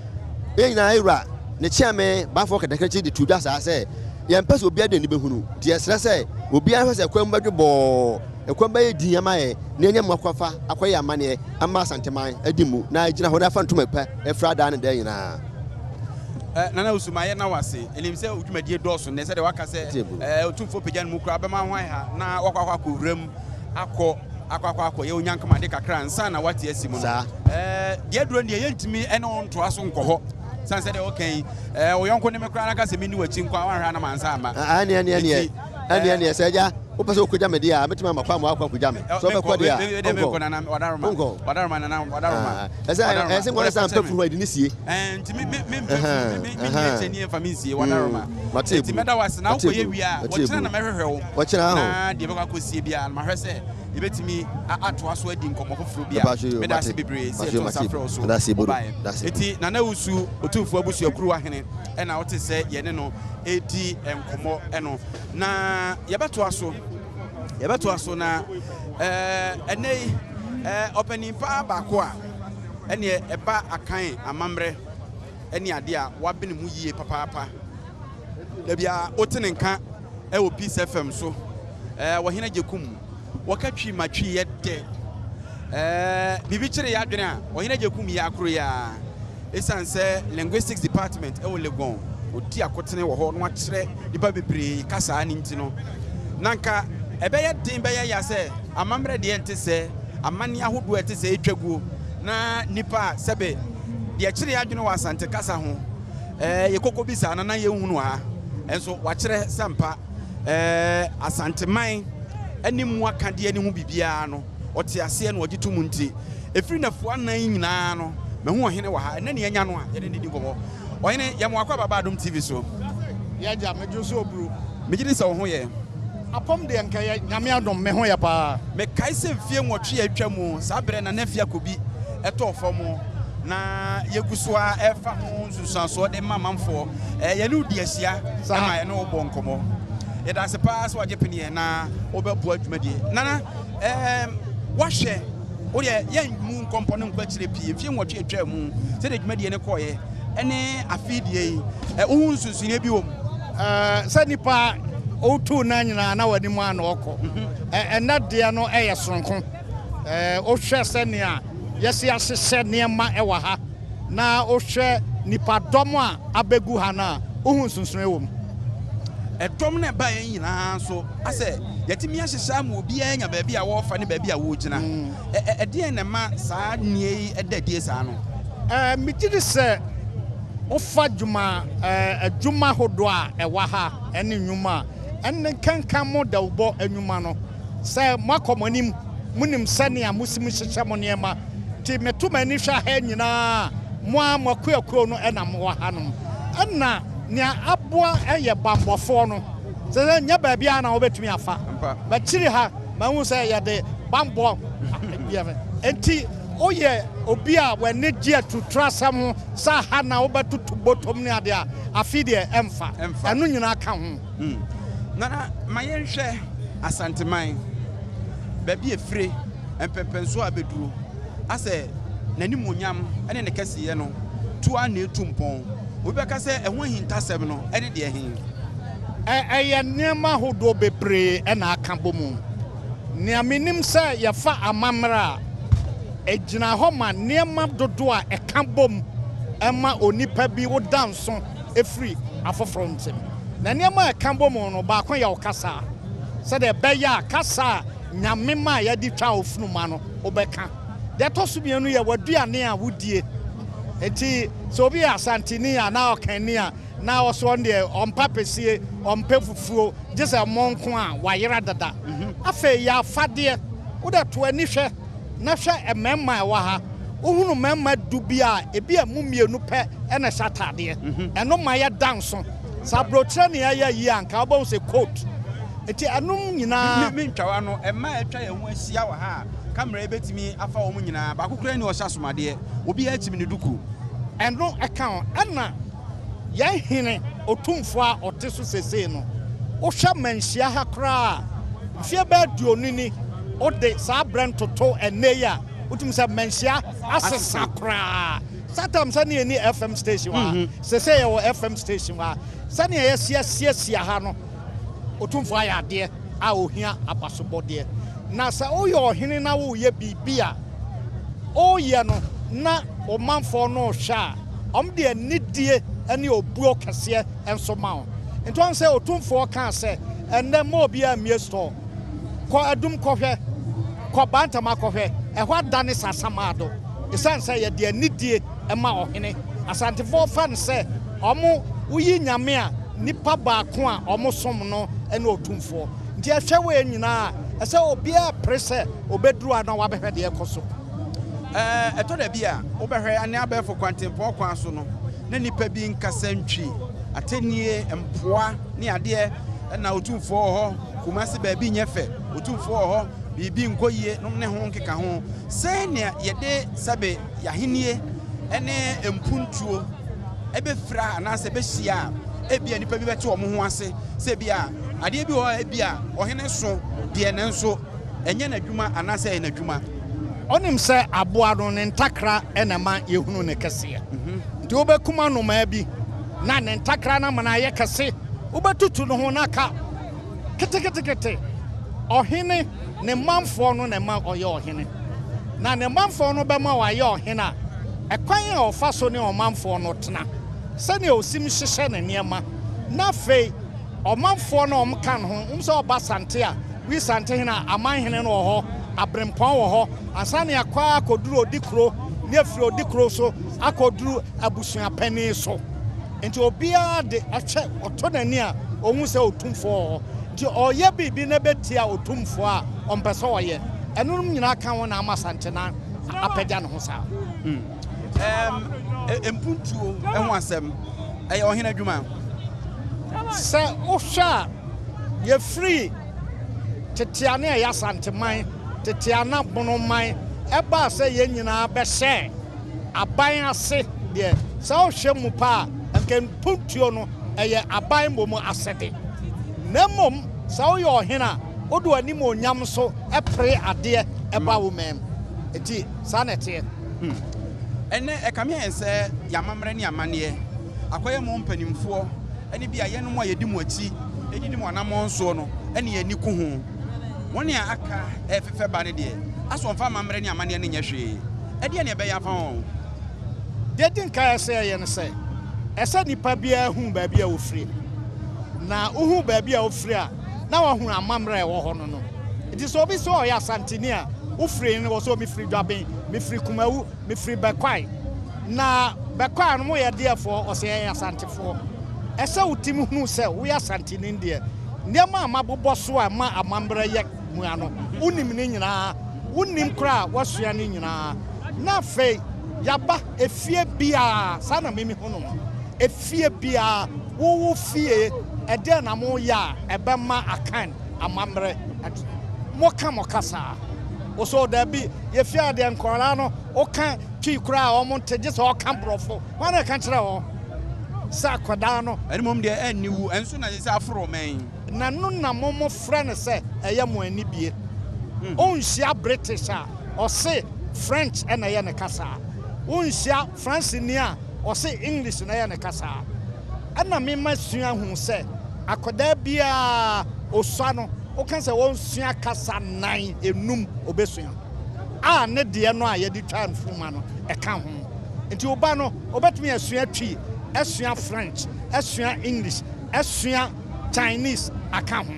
yɛn nyinaa yɛwura ne kyeame bafoɔ kɛtɛkɛkyɛ de to dwa saa sɛ yɛmpɛ sɛ obiara de n'ani bɛhunu, nti yɛsrɛ sɛ obiara nhwɛ sɛ ɛkwan mu bɛdwo bɔɔ, ɛkwan bɛyɛ din ama yɛn na yɛanya mu akɔfa akɔyɛ amanneɛ ama Asanteman adi mu na agyina hɔ na afa ntoma pa afira daa ne daa nyinaa. Eh, Nana Osu, mayɛ na wase. Ɛnim sɛ wo dwumadie dɔɔso nnɛ, sɛdeɛ waka sɛ eh, Otumfoɔ pagya ne mu koraa bɛma ho ayɛ ha na wakɔ akɔ akɔ wuram akɔ akɔ akɔ akɔ yɛ onyankamade kakra ansa na wate asi mu no. Saa. Eh, deɛ aduro no deɛ yɛntumi ɛne wo ntoa so nkɔ hɔ. Sane sɛdeɛ woka yi, eh, wo yɔnko ne me koraa na ka sɛ menni w'akyi nkɔ a, woanhwɛ a na mansa amma. Ah, ɛneɛ, ɛneɛ, ɛneɛ. Enti, Ɛnneɛ neɛ sɛ agya wopɛ sɛ wokɔgya me deɛ a, mɛtumi ama kwan ma woakɔ akɔgya me. Sɛ wobɛkɔ deɛ a, wonkɔ. Wonkɔ. Ɛsɛ ɛsɛ nkɔla sɛ ampɛ funu hɔ ɛde ne sie. Nti me me me mpɛ funu me me me kyɛ nie nfa me nsie wadaroma. Mate Nti eburu. mɛda wo ase na Mate wokɔyɛ eburu. wie a Mate wɔkyena eburu. na mɛhwehwɛ wo. Wɔkyena ho. Na deɛ bɛkɔ akɔsie biara no mahwɛ sɛ yɛbɛtumi atoa so adi nkɔmmɔ foforɔ bi a. Mepatwo yo, Meda ase mate. bebree sɛ Mate yo, yɛto mate nsa frɛ eburu. wo so Meda ase eburu. wobaeɛ. Meda ase eburu. Nti Nana Owusu Otumfoɔ Abusuakuruwa Hene ɛna wote sɛ yɛne no redi nkɔmmɔ no. Na yɛbɛtoa so Yɛbɛtoa so na ɛnnɛ yi ɔpanin paa baako a ɛneɛ ɛba Akan amammerɛ ne adeɛ a wabene mu yie papaapa. Da biara wote ne nka wɔ Peace FM so. Ɔhene Agyekum, wɔka Twi ma Twi yɛ dɛ. Biribi kyere yɛ adwene a, Ɔhene Agyekum yɛ akoro yi ara. Esiane sɛ Linguistics Department wɔ Legon, ɔdi akotene wɔ hɔ na wakyerɛ nnipa bebree kasaa no nti no, na anka ɛbɛyɛ den bɛyɛ ya sɛ amammerɛ deɛ ɛnte sɛɛ, amanneɛ ahodoɔ a ɛte sɛɛ twa guo na nnipa a sɛbe deɛ ɛkyere yɛn adwene wɔ Asante kasa ho, yɛkɔkɔ bisa no na yɛnhunu ha. Nso wakyerɛ sɛ ampa Asanteman ne mu akadeɛ no ho biribiara no, ɔte aseɛ na ɔgye to mu nti, ɛfiri nnafua nnan yi nyinaa no, mahu ɔhene wɔ ha. Ɛnnɛ ne yɛanya no a yɛne no di nkɔmmɔ. Ɔhene, yɛma wo akwaaba ba Adom TV so. Yɛagya, megye so oburu. Megye di sɛ wo ho yɛ. Apɔm deɛ nka ɛyɛ, Nyame adom, me ho yɛ paa. Mekae sɛ mfie nwɔtwe a atwa mu, saa berɛ na Nafia Kobi tɔɔ fam na yɛgu so ara refa ho nsunsuansoɔ de ma amanfoɔ. Yɛne wo di ahyia ma yɛne wo bɔ nkɔmmɔ. Yɛda ase paa sɛ wagye peneɛ na wobɛboa dwumadie. Nana, woahwɛ, wo deɛ yɛn mu nkɔmpɔ no nkɔ akyire pii, mfie nwɔtwe atwa mu, sɛdeɛ dwumadie no kɔeɛ ne afei deɛ yi, wohu nsonsonoeɛ bi wɔ mu? Sɛ nipa wotu nan nyinaa na w'anim a na ɔkɔ. Ɛnɛ deɛ no ɛyɛ soronko. Wohwɛ sɛnea yɛsi ahyehyɛ nneɛma wɔ ha na wohwɛ nipadɔm a abɛgu ha no a, wohu nsonsonoe wɔ mu. Ɛdɔm no a ɛbaeɛ nyinaa nso, asɛ yɛatumi ahyehyɛ ama obiara anya baabi a wɔrefa ne baabi a wɔregyina. Ɛdeɛn na ɛma saa nneɛ yi da adie saa no? Megye di sɛ wofa dwuma adwuma ahodoɔ a ɛwɔ ha ne nnwuma a ɛne nkanka mo dawubɔ nnwuma no, sɛ moakɔ mo anim, monim sɛnea mosi mo hyehyɛ mo nneɛma. Nti meto m'ani hwɛ ha nyinaa a, mo ara mo akuakuo no na mowɔ hanom. Ɛna nea aboa yɛ bammɔfoɔ no, sɛ sɛ nyɛ baabiara na wobɛtumi afa. M'akyiri ha, mahu sɛ yɛde bammɔ yɛ. Nti woyɛ obi a w'ani gye atuturasɛm ho sɛ ha na wobɛtoto bɔtɔm ne adeɛ a, afei deɛ ɛmfa. Ɛno nyinaa ka ho. Nana, ma yɛnhwɛ Asanteman, baabi a ɛfire, mpɛnpɛnsoɔ a abɛduro, asɛ n'animuonyam ne ne kɛseyɛ no tu ara na ɛtu mpɔn. Obi bɛka sɛ ɛho ahintasɛm no ne deɛ he? Ɛyɛ nneɛma ahodoɔ bebree na aka bɔ mu. Nea menim sɛ yɛfa amammerɛ a, ɛgyina hɔ ma nneɛma dodoɔ a ɛka bom ma onipa bi woda nso firi afoforɔ ntem. Na nneɛma a ɛka bom no, baako yɛ wo kasa. Sɛdeɛ ɛbɛyɛ a kasa a Nyame ma yɛde twa wo funuma no, wobɛka. Deɛ ɛtɔ so mmienu yɛ w'aduane a wodie. Enti sɛ obi yɛ Asanteni anaa Ɔkanni a, na ɔso ɔno deɛ ɔmpɛ apɛsie, ɔmpɛ fufuo, gye sɛ ɛmo nko a, wayera dada. Afei yɛ afadeɛ. Wo deɛ to ani hwɛ na hwɛ mmarima a ɛwɔ ha. Wohunu mmarima du bi a, ebia emu mmienu pɛ na ɛhyɛ ataadeɛ. Ɛno ma yɛda nso. Sɛ aburokyerɛ na yɛyɛ yie a, anka wobɛhu sɛ coat. Enti ɛnom nyinaa. Me ntwa w'ano, mmaa a atwa yɛn ho ahyia wɔ ha a camera yi bɛtumi afa wɔn nyinaa, baako koraa nni hɔ ɔhyɛ asomadeɛ, obiara kyim ne duku. Ɛno ka ho. Ɛna yɛn hene otumfoɔ a ɔte so seesei no, wohwɛ manhyia ha koraa a, mfeɛ bɛyɛ aduonu ni, wode saa berɛ no toto ɛnnɛ yi a, wotumi sɛ manhyia asesa koraa. Saa time sɛnea yɛnni FM station wɔ ha, seesei yɛwɔ FM station wɔ ha. Sɛnea yɛasi asiesie ha no, Otumfoɔ ayɛ adeɛ a ohia abasobɔdeɛ. Na sɛ woyɛ ɔhene na woreyɛ biribi a, woreyɛ no na wo manfoɔ no rehwɛ a, wɔde anidie ne obuo kɛseɛ nso ma wo. Nti woahu sɛ Otumfoɔ kaa sɛ, ɛnnɛ mma obiara mmue store. Kɔ Adum kɔhwɛ, kɔ Bantama kɔhwɛ, ɛhɔ adane sasamaado. Ɛsiane sɛ yɛde anidie ma ɔhene. Asantefoɔ fa no sɛ wɔn, woyi Nyame a, nipa baako a wɔn som no ne Otumfoɔ. Nti ɛhwɛ wei nyinaa a, ɛsɛ obiara pere sɛ ɔbɛduru a na wabɛhwɛ deɛ ɛkɔ so. Ɛtɔ da bi a, wobɛhwɛ ne abɛɛfo kwantempɔn kwan so no, na nnipa bi nkasa ntwi, atɛnnie, mpoa ne adeɛ, ɛna Otumfoɔ wɔ hɔ, Kumasi baabi nyɛ fɛ, Otumfoɔ wɔ hɔ, biribi nkɔ yie nom ne ho nkekaho. Sɛn na yɛde sɛbe y'ahennie ne mpuntuo bɛfira anaasɛ bɛhyia a, Ebia nnipa bi bɛte wɔn ho ase sɛ ebia adeɛ bi wɔ hɔ a ebia ɔhene so deɛ nanso ɛnyɛ n'adwuma anaasɛ ɛyɛ n'adwuma. Ɔnim sɛ aboa no ne ntakra na ɛma yɛhunu ne kɛseɛ. Nti wobɛkum anomaa bi na ne ntakra no ama no ayɛ kɛse. Wobɛtutu ne ho na aka ketekete. Ɔhene, ne manfoɔ no na ɛma ɔyɛ ɔhene. Na ne manfoɔ no bɛma wayɛ ɔhene a, ɛkwan a ɔfa so ne ɔmanfoɔ no tena, sɛdeɛ ɔsim hyehyɛ ne nneɛma, na afei ɔmanfoɔ no a wɔka ne ho, wohu sɛ ɔba Sante a, woyi Santehene a, Amanhene no wɔ hɔ, Aberempɔn wɔ hɔ, ansa na yɛakɔ ara akɔduru Odikuro, na yɛafiri Odikuro so akɔduru abusuapanin so. Nti obiara de ɔhwɛ, ɔtɔ n'ani a, ɔhu sɛ Otumfoɔ wɔ hɔ. Nti ɔreyɛ biribi na ɛbɛtia Otumfoɔ a, ɔmpɛ sɛ ɔyɛ. Ɛnonom nyinaa ka ho na ama Santenan apagya ne ho saa. Mpuntuo ho asɛm, ɛyɛ ɔhene adwuma? Sɛ wohwɛ a, yɛfiri tete a na ɛyɛ Asanteman, tete a na Bonoman, ɛbaa sɛ yɛn nyinaa bɛhyɛɛ aban ase deɛ, sɛ wohwɛ mu paa a, anka mpuntuo no, ɛyɛ aban mmom asɛde. Na mmom sɛ woyɛ ɔhene a, wode w'animuonyam nso pere adeɛ ba wo man mu. Enti saa na ɛteɛ. Hmm. Ɛnnɛ, ɛkame ayɛ sɛ yɛn amammerɛ ne amanneɛ akɔyɛ mo mpanimfoɔ ne bi a yɛnom a yɛdi mo akyi didi mo anammɔn soɔ no ne yɛn ani ku ho. Wɔn a aka refefɛ ba no deɛ, asɛ wɔmfa amammerɛ ne amanneɛ no nyɛ hwee. Ɛdeɛn na yɛbɛyɛ afa ho? Deɛ ɛdi nkan a ɛsɛ yɛyɛ ne sɛ, ɛsɛ nipa biara hu baabi a ɔfiri. Na wohu baabi a wofiri a, na wahunu amammerɛ a ɛwɔ hɔ no no. Nti sɛ obi sɛ ɔyɛ Asanteni a, wofiri he? Ɔsɛ mefiri Dwaben, mefiri Kumawu, mefiri Bɛkwae. Na Bɛkwae no moyɛ deɛfoɔ? Ɔsɛ yɛyɛ Asantefoɔ. Ɛsɛ wotumi hunu sɛ woyɛ Asanteni deɛ, nneɛma a mabobɔ so a ɛma amammerɛ yɛ mua no, wonim ne nyinaa. Wonnim koraa a, woasua ne nyinaa. Na afei yɛaba efie biara, saa na me mehunu no, efie biara, wo wo fie, ɛdeɛn na moyɛ a ɛbɛma Akan amammerɛ adi? Moka mo kasa? Wo so dabi, yɛfie ha deɛ nkwadaa no woka Twi koraa a wɔn nte gye sɛ ɔka borɔfo. Hwan na ɛka kyerɛ wɔn sɛ akwadaa no. Ɛno mmom deɛ ɛnni wu, ɛnso na ɛsɛ sɛ aforo ɔman yi. Na ɛno na mo mo frɛ no sɛ ɛyɛ mo anibie. Wonhyia British a ɔse French na ɛyɛ ne kasa. Wonhyia Franceni a ɔse English na ɛyɛ ne kasa. Ɛna me masua hu sɛ akwadaa biara osua no woka sɛ ɔnsua kasa nan, enum, obesua. A ne deɛ no a yɛde twa mfuruma no ɛka ho. Nti wo ba no obetumi asua Twi, asua French, asua English, asua Chinese aka ho.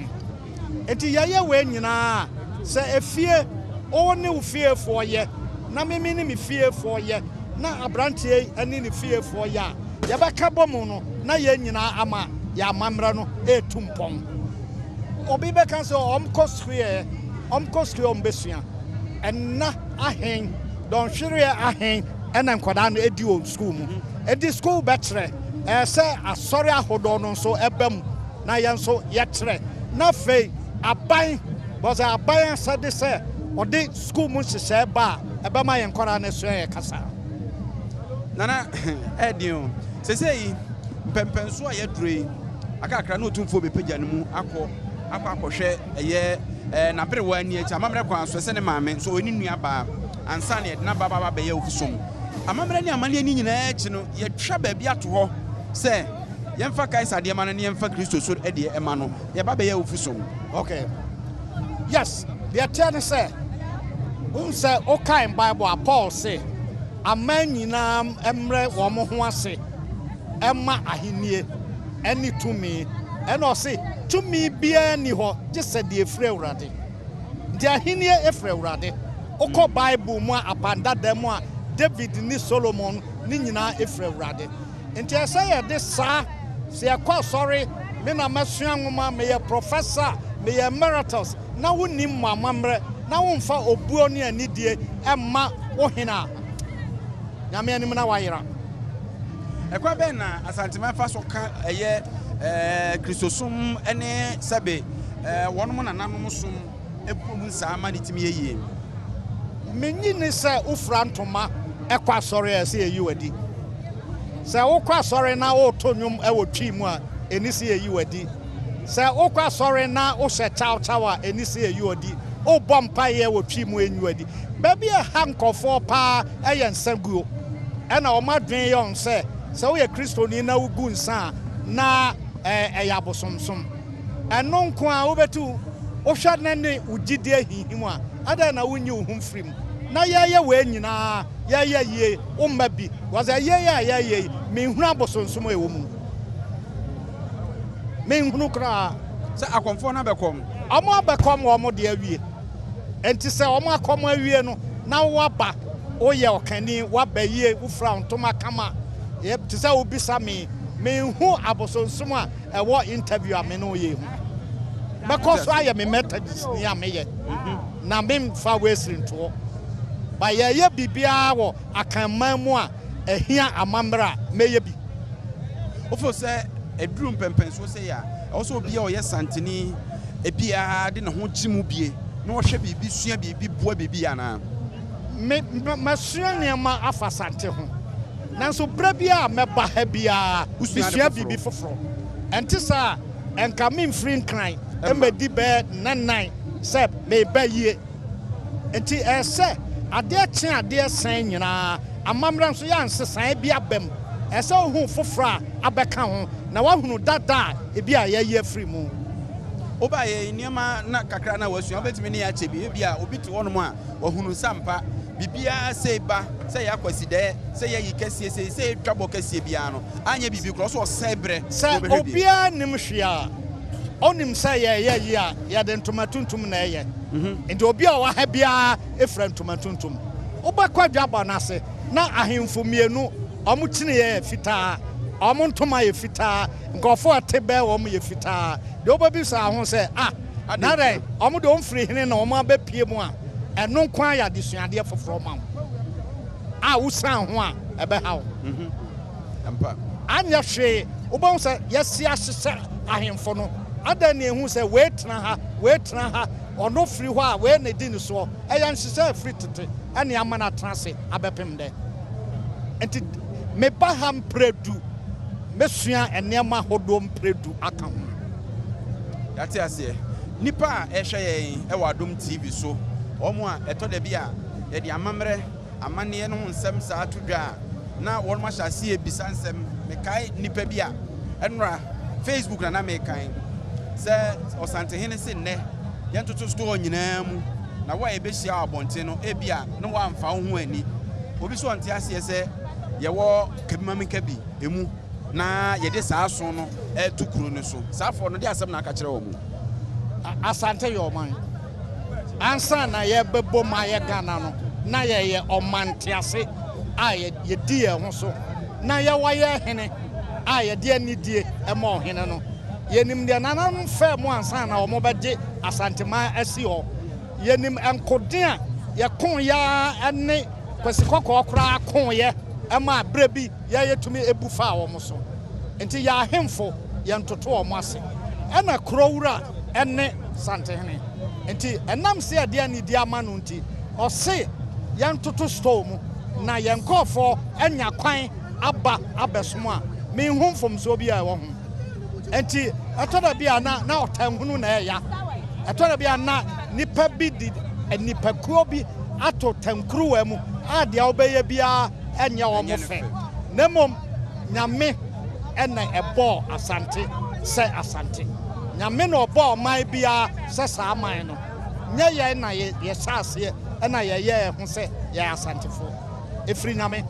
Enti yɛyɛ wei nyinaa a, sɛ efie, wo ne wo fiefoɔ yɛ, na me me ne me fiefoɔ yɛ, na aberanteɛ yi ne ne fiefoɔ yɛ a, yɛbɛka bɔ mu no, na yɛn nyinaa ama yɛn amammerɛ no retu mpɔn. Obi bɛka sɛ wɔkɔ sukuu ɛ, wɔkɔ sukuu a wɔbɛsua. Nna ahen, dɔnhwereɛ ahen na nkwadaa no di wɔ sukuu mu? Enti sukuu bɛkyerɛ. Ɛyɛ sɛ asɔre ahodoɔ no nso ba mu na yɛn nso yɛkyerɛ. Na afei aban, because aban asɛde sɛ ɔde sukuu mu nhyehyɛe ba a ɛbɛma yɛn nkwadaa no asua yɛn kasa. Nana, ɛyɛ den o. Seesei mpɛnpɛnsoɔ a yɛaduro yi, akakra na Otumfoɔ bɛpagya ne mu akɔ akɔ akɔhwɛ ɛyɛ ɛɛ n'aberewa ani akyi amammerɛ kwan so ɛsɛ ne maame nso ɔyɛ ne nua baa ansa na yɛde n'aba aba abɛyɛ ofisom. Amammerɛ ne amanneɛ no nyinaa akyi no, yɛatwa baabi ato hɔ sɛ Yɛmfa Kaesar deɛ ma no na yɛmfa Kristo so deɛ ma no. Yɛba bɛyɛ wo fi som. Ok. Yes, deɛ ɛteɛ ne sɛ, wohu sɛ wokae Bible a, Paul se, aman nyinaa mmrɛ wɔn ho ase mma ahennie ne tumi. Ɛna ɔse, tumi biara nni hɔ gye sɛ deɛ ɛfiri Awurade. Nti ahennie firi Awurade. Wokɔ Bible mu a, Apam Dada mu a, David ne Solomon ne nyinaa firi Awurade. Nti ɛsɛ yɛde saa, sɛ yɛkɔ asɔre, me na masua nwoma, meyɛ professor, meyɛ emeritus, na wonnim mo amammerɛ, na womfa obuo ne anidie mma wo hene a, Nyame anim na woayera. Ɛkwan bɛn na Asanteman fa so ka ɛyɛ Kristosom ne sɛbe wɔnom nananom som bom saa ma no tumi yɛ yie? Minnye nni sɛ wofura ntoma kɔ asɔre a ɛsɛ sɛ yeyi wo adi. Sɛ wokɔ asɔre na woreto nnwom wɔ Twi mu a, ɛni sɛ yɛyi wo adi. Sɛ wokɔ asɔre na wohyɛ kyawkyaw a, ɛni sɛ yɛyi wo adi. Wobɔ mpaeɛ wɔ twi mu a, ɛnyi wo adi. Baabi a ɛha nkurɔfoɔ pa ara yɛ nsa guo. Ɛna wɔn adwene yɛ wɔn sɛ, sɛ woyɛ Kristoni na wogu nsa a, na ɛyɛ abosomsom. Ɛno nko ara wobɛtu, wohwɛ na ne wo gyidie hinhim a, adɛn na wonyi wo ho mfiri mu? Na yɛreyɛ wei nyinaa, yɛreyɛ yie, womma bi. Because ayie yi a yɛreyɛ yi, menhunu abosonsom a ɛwɔ mu. Menhunu koraa. Sɛ akɔmfoɔ no abɛkɔm. Wɔn abɛkɔm wɔn deɛ awie. Enti sɛ wɔn akɔm awie no, na woaba, woyɛ ɔkani, woaba yie, wofira wo ntoma kama, te sɛ wobisa me yi, menhu abosonsom a ɛwɔ interview a me ne wo yɛ yi ho. Mɛkɔ so ayɛ me Methodistni a meyɛ, na memfa Wesley ntoɔ. But yɛyɛ biribiara wɔ Akanman mu a ɛhia amammerɛ a, mɛyɛ bi. Wofeel sɛ ɛduru mpɛnpɛnsoɔ sei a, ɛwɔ sɛ obi a ɔyɛ Santini biara de ne ho gye mu bie na ɔhwɛ biribi, sua biribi, boa biribi anaa? Me, masua nneɛma afa Sante ho, nanso berɛ biara a mɛba ha biara, mesua biribi foforɔ. Ɛnte saa a, ɛnka memfiri Nkran mmɛdi bɛyɛ nnannan sɛ mereba yie. Enti ɛyɛ sɛ adeɛ kye adeɛ sɛn nyinaa, amammerɛ nso yɛ a nsesaeɛ bi aba mu. Ɛyɛ sɛ wohu foforɔ a abɛka ho na woahunu dada a ebi a yɛayi afiri mu. Wobaeɛ yi, nneɛma na kakra na woasua, wobɛtumi ne yɛn akyɛ bi? Ebia obi te hɔnom a wahunu sɛ ampa biribiara sei ba, sɛ ɛyɛ akwasidɛɛ, sɛ ɛyɛ ayi kɛseɛ sei, sɛ ɛyɛ dwabɔ kɛseɛ biara no, anyɛ biribi koraa, ɔsɛ ɔsɛe berɛ na Sɛ ɔbɛhwɛ bi. obiara nnim hwee a, ɔnim sɛ yɛreyɛ yie a, yɛde ntoma tuntum na ɛyɛ. Enti obi a ɔwɔ ha biara fira ntoma tuntum. Wobɛkɔ adwabɔ no ase na ahemfo mmienu, wɔn kyiniiɛ yɛ fitaa, wɔn ntoma yɛ fitaa, nkurɔfoɔ a ɛte bɛn wɔn yɛ fitaa. Deɛ wobɛbisa wo ho sɛ, Ah, na adɛn, wɔn deɛ wɔmfiri hene na wɔabɛpue mu a? Ɛno nko ara yɛ adesuadeɛ foforɔ ma wo a wosiane ho a, ɛbɛha wo. Anyɛ hwee, wobɛhu sɛ yɛasi ahyehyɛ ahemfo no. Adɛn na yɛhu sɛ wei tena ha, wei tena ha, ɔno firi hɔ a, wei na ɛdi ne soɔ? Ɛyɛ nhyehyɛe a ɛfiri tete na ama no atena ase abɛpem nnɛ. Enti meba ha mprɛdu, mɛsua nneɛma ahodoɔ mprɛdu aka ho. Yɛate aseɛ. Nnipa a ɛrehwɛ yɛn wɔ Adom TV so, wɔn a ɛtɔ da bi a yɛde amammerɛ, amanneɛ no ho nsɛm saa to dwa a, na wɔnom ahyɛ aseɛ rebisa nsɛm. Mekae nnipa bi a, ɛnora, Facebook na na merekan, sɛ Ɔsantehene se nnɛ yɛntoto store nyinaa mu, na wo a yɛbɛhyia wɔ abɔnten no, ebia na woamfa wo ho anni. Obi nso ɔnte aseɛ sɛ yɛwɔ Kabimamenkabi mu na yɛde saa so no reto kuro no so. Saa foɔ no, deɛ asɛm na aka kyerɛ wɔn? Asante yɛ ɔman. Ansa na yɛrebɛbom ayɛ Ghana no, na yɛyɛ ɔmantease a yɛdi yɛn ho so, na yɛwɔ yɛn hene a yɛde anidie ma ɔhene no. Yɛnim deɛ nananom faa mu ansa na wɔbɛgye Asanteman asi hɔ. Yɛnim nkoden a yɛkoeɛ ara ne Kwasi Kɔkɔɔ koraa koeɛ maa berɛ bi yɛtumi bu faa wɔn so. Nti yɛn ahemfo, yɛntoto wɔn ase. Ɛna kuro wura ne Santehene. Nti ɛnam sɛ yɛde anidie ama no nti, ɔse yɛntoto store mu na yɛn nkorɔfoɔ anya kwan aba abɛsom a, menhu mfomsoɔ bi a ɛwɔ ho. Nti ɛtɔ da bi a na na ɔtanhunu na ɛya. Ɛtɔ da bi a na nipa bi de nipakuo bi ato tankuruwa mu a deɛ wobɛyɛ biara ɛnyɛ wɔn fɛ. Na mmom Nyame na ɛbɔɔ Asante sɛ Asante. Nyame na ɔbɔɔ ɔman biara sɛ saa man no. Nyɛ yɛn na yɛhyɛ aseɛ na yɛyɛɛ yɛn ho sɛ yɛyɛ Asantefoɔ. Ɛfiri Nyame.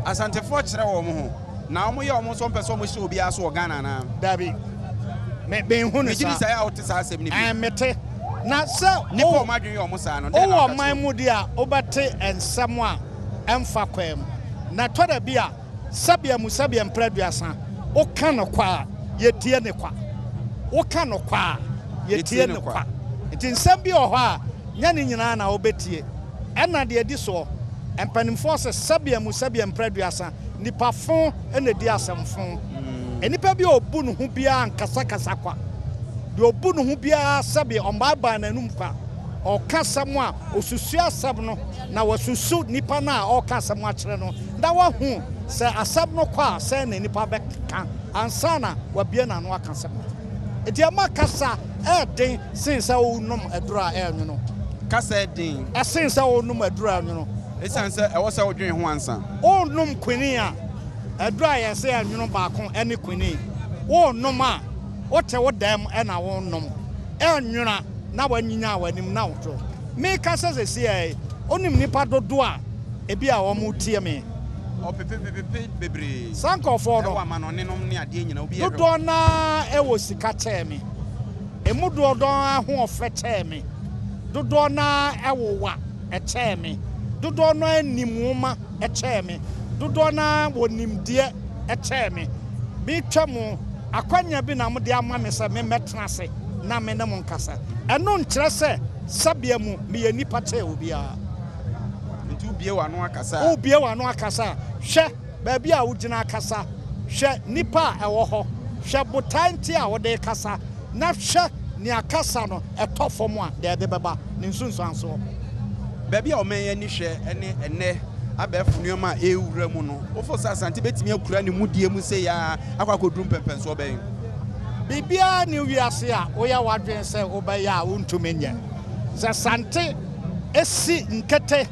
Asantefoɔ kyerɛ wɔn ho na wɔn yɛ wɔn nso wɔn pɛ sɛ wɔn hyɛ obiara so wɔ Ghana anaa? Dabi. Me menhu no Megye di saa. sɛ ɛyɛ a wote saa asɛm no bi. Ɛɛ mete. Na sɛ Nnipa a wo wɔn adwene yɛ wɔn saa no, dɛn na wowɔ woka kyerɛ ɔman wɔn? mu deɛ a, wobɛte nsɛm a ɛmfa kwan mu. Na ɛtɔ da bi a, Sɛbea mu sɛbea mprɛ aduasa, woka no kwa a, yɛtie no kwa. Woka no kwa a, yɛtie no kwa. Nti nsɛm bi wɔ hɔ a, nyɛ ne nyinaa na wobɛtie. Ɛna deɛ ɛdi soɔ, mpanimfoɔ se sɛbea mu sɛbea mprɛ aduasa, nipa fo na ɛdi asɛm fo. Nnipa bi a ɔbu ne ho biara nkasakasa kwa. Deɛ ɔbu ne ho biara sɛbe ɔmbaebae n'anum kwa. Ɔka asɛm a, ɔsusu asɛm no na wasusu nipa no a ɔreka asɛm akyerɛ no na wahu sɛ asɛm no kɔ a, sɛn na nipa bɛka ansa na wabue n'ano aka asɛm. Enti ɛma kasa yɛ den sen sɛ wonom aduru a ɛyɛ nwono. Kasa yɛ den. Sen sɛ wonom aduru a ɛnwono. Esiane sɛ ɛwɔ sɛ wodwen ho ansa. Wonom quinine a, aduru a yɛse ɛnwono baako ne quinine. Wonom a, wote wo dan mu na wonom. Ɛnwono a, na woanyinyan w'anim na wodwo. Mekasa seesei yi, wonim nnipa dodoɔ a ebia wɔretie me? Ɔpepepepepe bebree. Saa nkurɔfoɔ no. Ɛwɔ amanɔne nom ne adeɛ nyinaa, obiara hwɛ. Dodoɔ no ara wɔ sika kyɛn me. Emu dodoɔ no ara ahoɔfɛ kyɛn me. Dodoɔ no ara wowa kyɛn me. Dodoɔ no ara nim nwoma kyɛn me. Dodoɔ no ara wɔ nimdeɛ kyɛn me. Meretwa mu, akwanya bi na mode ama me sɛ memmɛtena ase na me ne mo nkasa. Ɛno nkyerɛ sɛ sɛbea mu meyɛ nipa kyɛn obiara. Nti wobue w'ano akasa a. Wobue w'ano akasa a, hwɛ baabi a wogyina akasa, hwɛ nnipa a ɛwɔ hɔ, hwɛ botae nti a wode rekasa, na hwɛ nea kasa no ɛtɔ fam a deɛ ɛde bɛba, ne nsunsuansoɔ. Baabi a ɔman yi ani hwɛ ne ɛnnɛ abɛɛfo nneɛma a ɛrewura mu no, wofo sɛ Asante bɛtumi akura ne mudie mu sei ara akɔ akɔduru mpɛnpɛnsoɔ bɛn? Biribiara nni wiase a woyɛ w'adwene sɛ wobɛyɛ a wontumi nyɛ. Sɛ Asante si nkete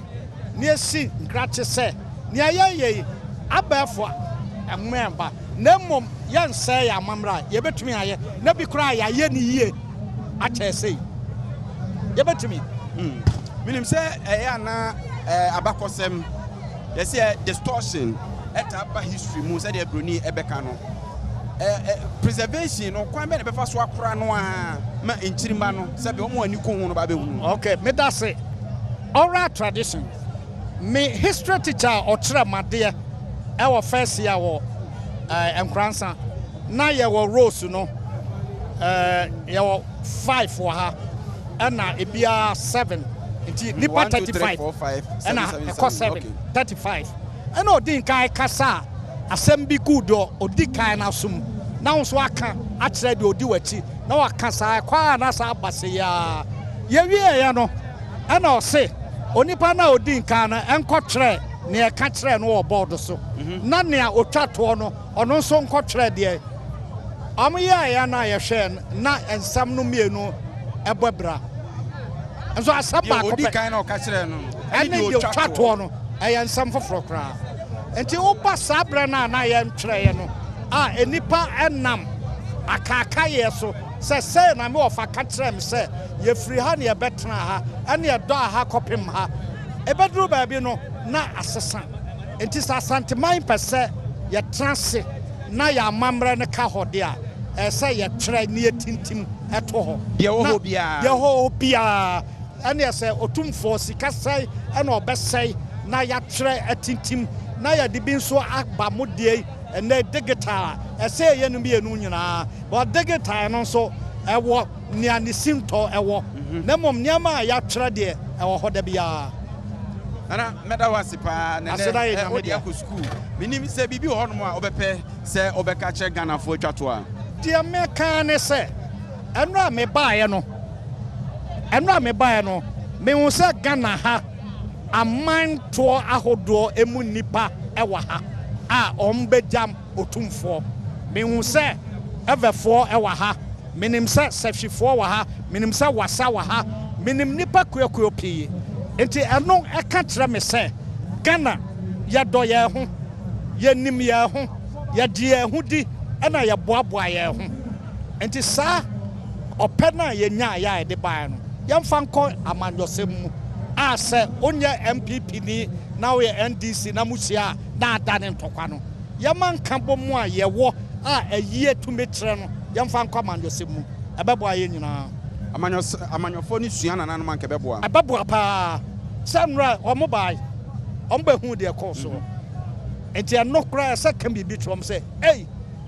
na esi nkrakye sɛ nea yɛreyɛ yi, abɛɛfo mmɛn ba, na mmom yɛnsɛe yɛn amammerɛ a, yɛbɛtumi ayɛ, na bi koraa yɛayɛ no yie akyɛɛ sei. Yɛbɛtumi. Hmm. Menim sɛ ɛyɛ a na abakɔsɛm, yɛsɛ distortion ɛtaa ba history mu sɛdeɛ broni ɛbɛka no. Preservation no, kwan bɛn na ɛbɛfa so akora no ara ma nkyirimma no sɛdeɛ wɔn ani ko ho no ba bɛhunu? Okay, meda ase. Oral tradition. Me history teacher a ɔkyerɛ m'adeɛ ɛwɔ first year wɔ Nkoransa, na yɛwɔ rows no, yɛwɔ 5 wɔ ha, ɛna ebiara 7, nti nipa 35, ɛna ɛkɔ 7, 35. Ɛna ɔdi nkan kasa a asɛm bi guu deɛ ɔdi kan no aso mu, na wo nso aka akyerɛ deɛ ɔdi w'akyi, na waka saa, ɛkɔ ara na saa aba sei ara. Yɛwieeɛ no, ɛna ɔse onipa no a ɔdi nkan no nkɔtwerɛ nea ɛka kyerɛɛ no wɔ bɔɔdo so, na nea ɔtwa toɔ no, ɔno nso nkɔtwerɛ deɛ wɔyɛeɛ no a yɛhwɛɛ no, na nsɛm no mmienu bɔ abira. Nso asɛm baako pɛ. Deɛ ɔdi kan na ɔka kyerɛɛ no no, ɛne deɛ ɔtwa toɔ no, ɛyɛ nsɛm foforɔ koraa. Nti woba saa berɛ no a na yɛntwerɛeɛ no a, nnipa nam akaakaeɛ so sɛ sei na me wɔfa ka kyerɛɛ me sɛ yɛfiri ha na yɛbɛtenaa ha, ɛne yɛdɔɔ ha kɔpem ha. Ɛbɛduru baabi no, na asesa. Nti sɛ Asanteman pɛ sɛ yɛtena ase na yɛn amammerɛ no ka hɔ de a, ɛsɛ sɛ yɛtwerɛ na yɛtintim to hɔ. Deɛ ɛwɔ Na hɔ biara. deɛ ɛwɔ hɔ biara, ɛneɛ sɛ Otumfoɔ sika sɛe na ɔbɛsɛe na yɛatwerɛ atintim na yɛde bi nso aba mo deɛ yi ɛnnɛ digital a, ɛsɛ yɛyɛ no mmienu nyinaa. But digital no nso ɛwɔ nea ne sintɔ wɔ, na mmom nneɛma a yɛatwerɛ deɛ ɛwɔ hɔ da biara. Nana, mɛda wo ase paa na Aseda yɛ ɛnɛ Nyame wode dea. akɔ sukuu. Menim sɛ biribi wɔ hɔnom a wobɛpɛ sɛ wobɛka akyerɛ Ghanafoɔ atwa to a. Deɛ mɛka ara ne sɛ, ɛnora a mebaeɛ no, ɛnora a mebaeɛ no, mehu sɛ Ghana ha aman toɔ ahodoɔ mu nnipa wɔ ha a wɔbɛgyam Otumfoɔ. Mehu sɛ Everfoɔ wɔ ha, menim sɛ Sɛhwifoɔ wɔ ha, menim sɛ Wassa wɔ ha, menim nnipa kuakuo pii. Nti ɛno ka kyerɛ me sɛ Ghana yɛdɔ yɛn ho, yɛnim yɛn ho, yɛgye yɛn ho di ɛna yɛboaboa yɛn ho. Nti saa ɔpɛ no a yɛnyaeɛ a yɛde baeɛ no, yɛmfa nkɔ amanyɔsɛm mu a sɛ wonyɛ NPP ni na woyɛ NDC na mohyia a na adane ntɔkwa no. Yɛmma nkabom a yɛwɔ a ayie tumi kyerɛ no, yɛmfa nkɔ amanyɔsɛm mu. Ɛbɛboa yɛn nyinaa. Amanyɔs amanyɔfoɔ no sua nananom anka ɛbɛboa. Ɛbɛboa paa. Sɛ nnora wɔn bae, wɔn bɛhuu deɛ ɛkɔɔ soɔ. Nti ɛno koraa ɛsɛ ka biribi kyerɛ wɔn sɛ, ei,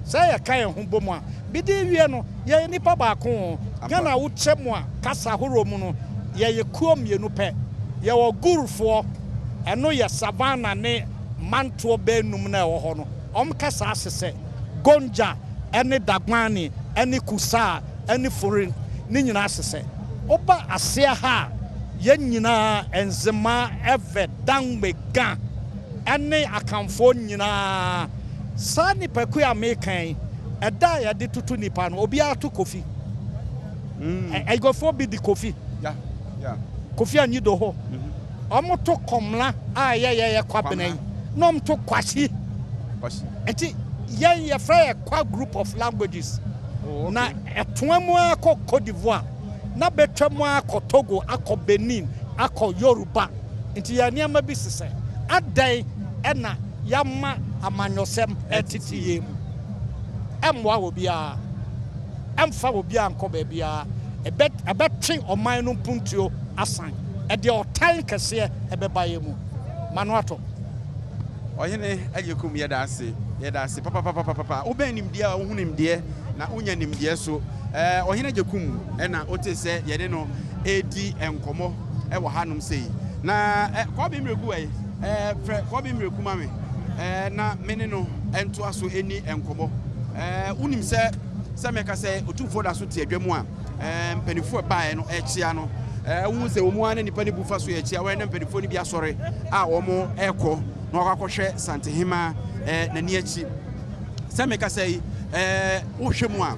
sɛ yɛka yɛn ho bom a, bidi wie no, yɛyɛ nnipa baako o. Ghana wokyɛ mu a, kasa ahoroɔ mu no, yɛyɛ kuo mmienu pɛ. Yɛwɔ Gurfoɔ, ɛno yɛ Savannah ne Mantoɔ bɛɛnum no a ɛwɔ hɔ no, wɔn kasa ase sɛ, Gonja ne Dagbani ne Kusaa ne Furin ne nyinaa ase sɛ. Woba aseɛ ha a, yɛn nyinaa, Nzemaa, Ewe, Dangme, Ga ne Akanfoɔ nyinaa, saa nnipakuo a meka yi, Ɛda a yɛde toto nnipa no, obiara to Kofi. Ayigofoɔ bi de Kofi. Kofi Anyidoho. Wɔn to Kɔmla a ɛyɛ yɛyɛ Kwabena yi, na wɔn to Kwasi. Nti yɛn yɛfrɛ yɛ Kwa group of languages. Oh, Na ɛtoa mu ara kɔ Cote d'Ivoire, na bɛtwa mu ara kɔ Togo, akɔ Benin, akɔ Yoruba. Nti yɛn nneɛma bi sesɛ. Adɛn na yɛama amanyɔsɛm retete yɛn mu? Ɛmmoa obiara. Ɛmfa obiara nkɔ baabiara. Ɛbɛ, ɛbɛtwe ɔman no mpuntuo asan. Ɛde ɔtan kɛseɛ ɛbɛba yɛn mu. Ma no atɔ. Ɔhene Agyekum yɛda ase, yɛda ase papapapapapa. Wobɛn nimdeɛ a wohu nimdeɛ na wonya nimdeɛ so. Ɛɛ Ɔhene Agyekum na wote sɛ yɛne no redi nkɔmmɔ wɔ hanom sei. Na ɛ Kɔbe Mmireku wɔ yi? Ɛɛ frɛ Kɔbe Mmireku ma me ɛɛ na me ne no ntoa so nni nkɔmmɔ. Ɛɛ wonim sɛ sɛ mɛka sɛ Otumfoɔ da so te adwa mu a ɛɛ mpanimfoɔ ɛbaeɛ no ɛkyea no. Ɛɛ wohu sɛ wɔn ara na nipa no bu fa so yɛ kyea wɔn na mpanimfoɔ no bi asɔre a wɔn ɛrekɔ na wɔakɔ akɔhwɛ Santehema ɛɛ n'ani akyi. Sɛ meka sɛ yi ɛɛ wohwɛ mu a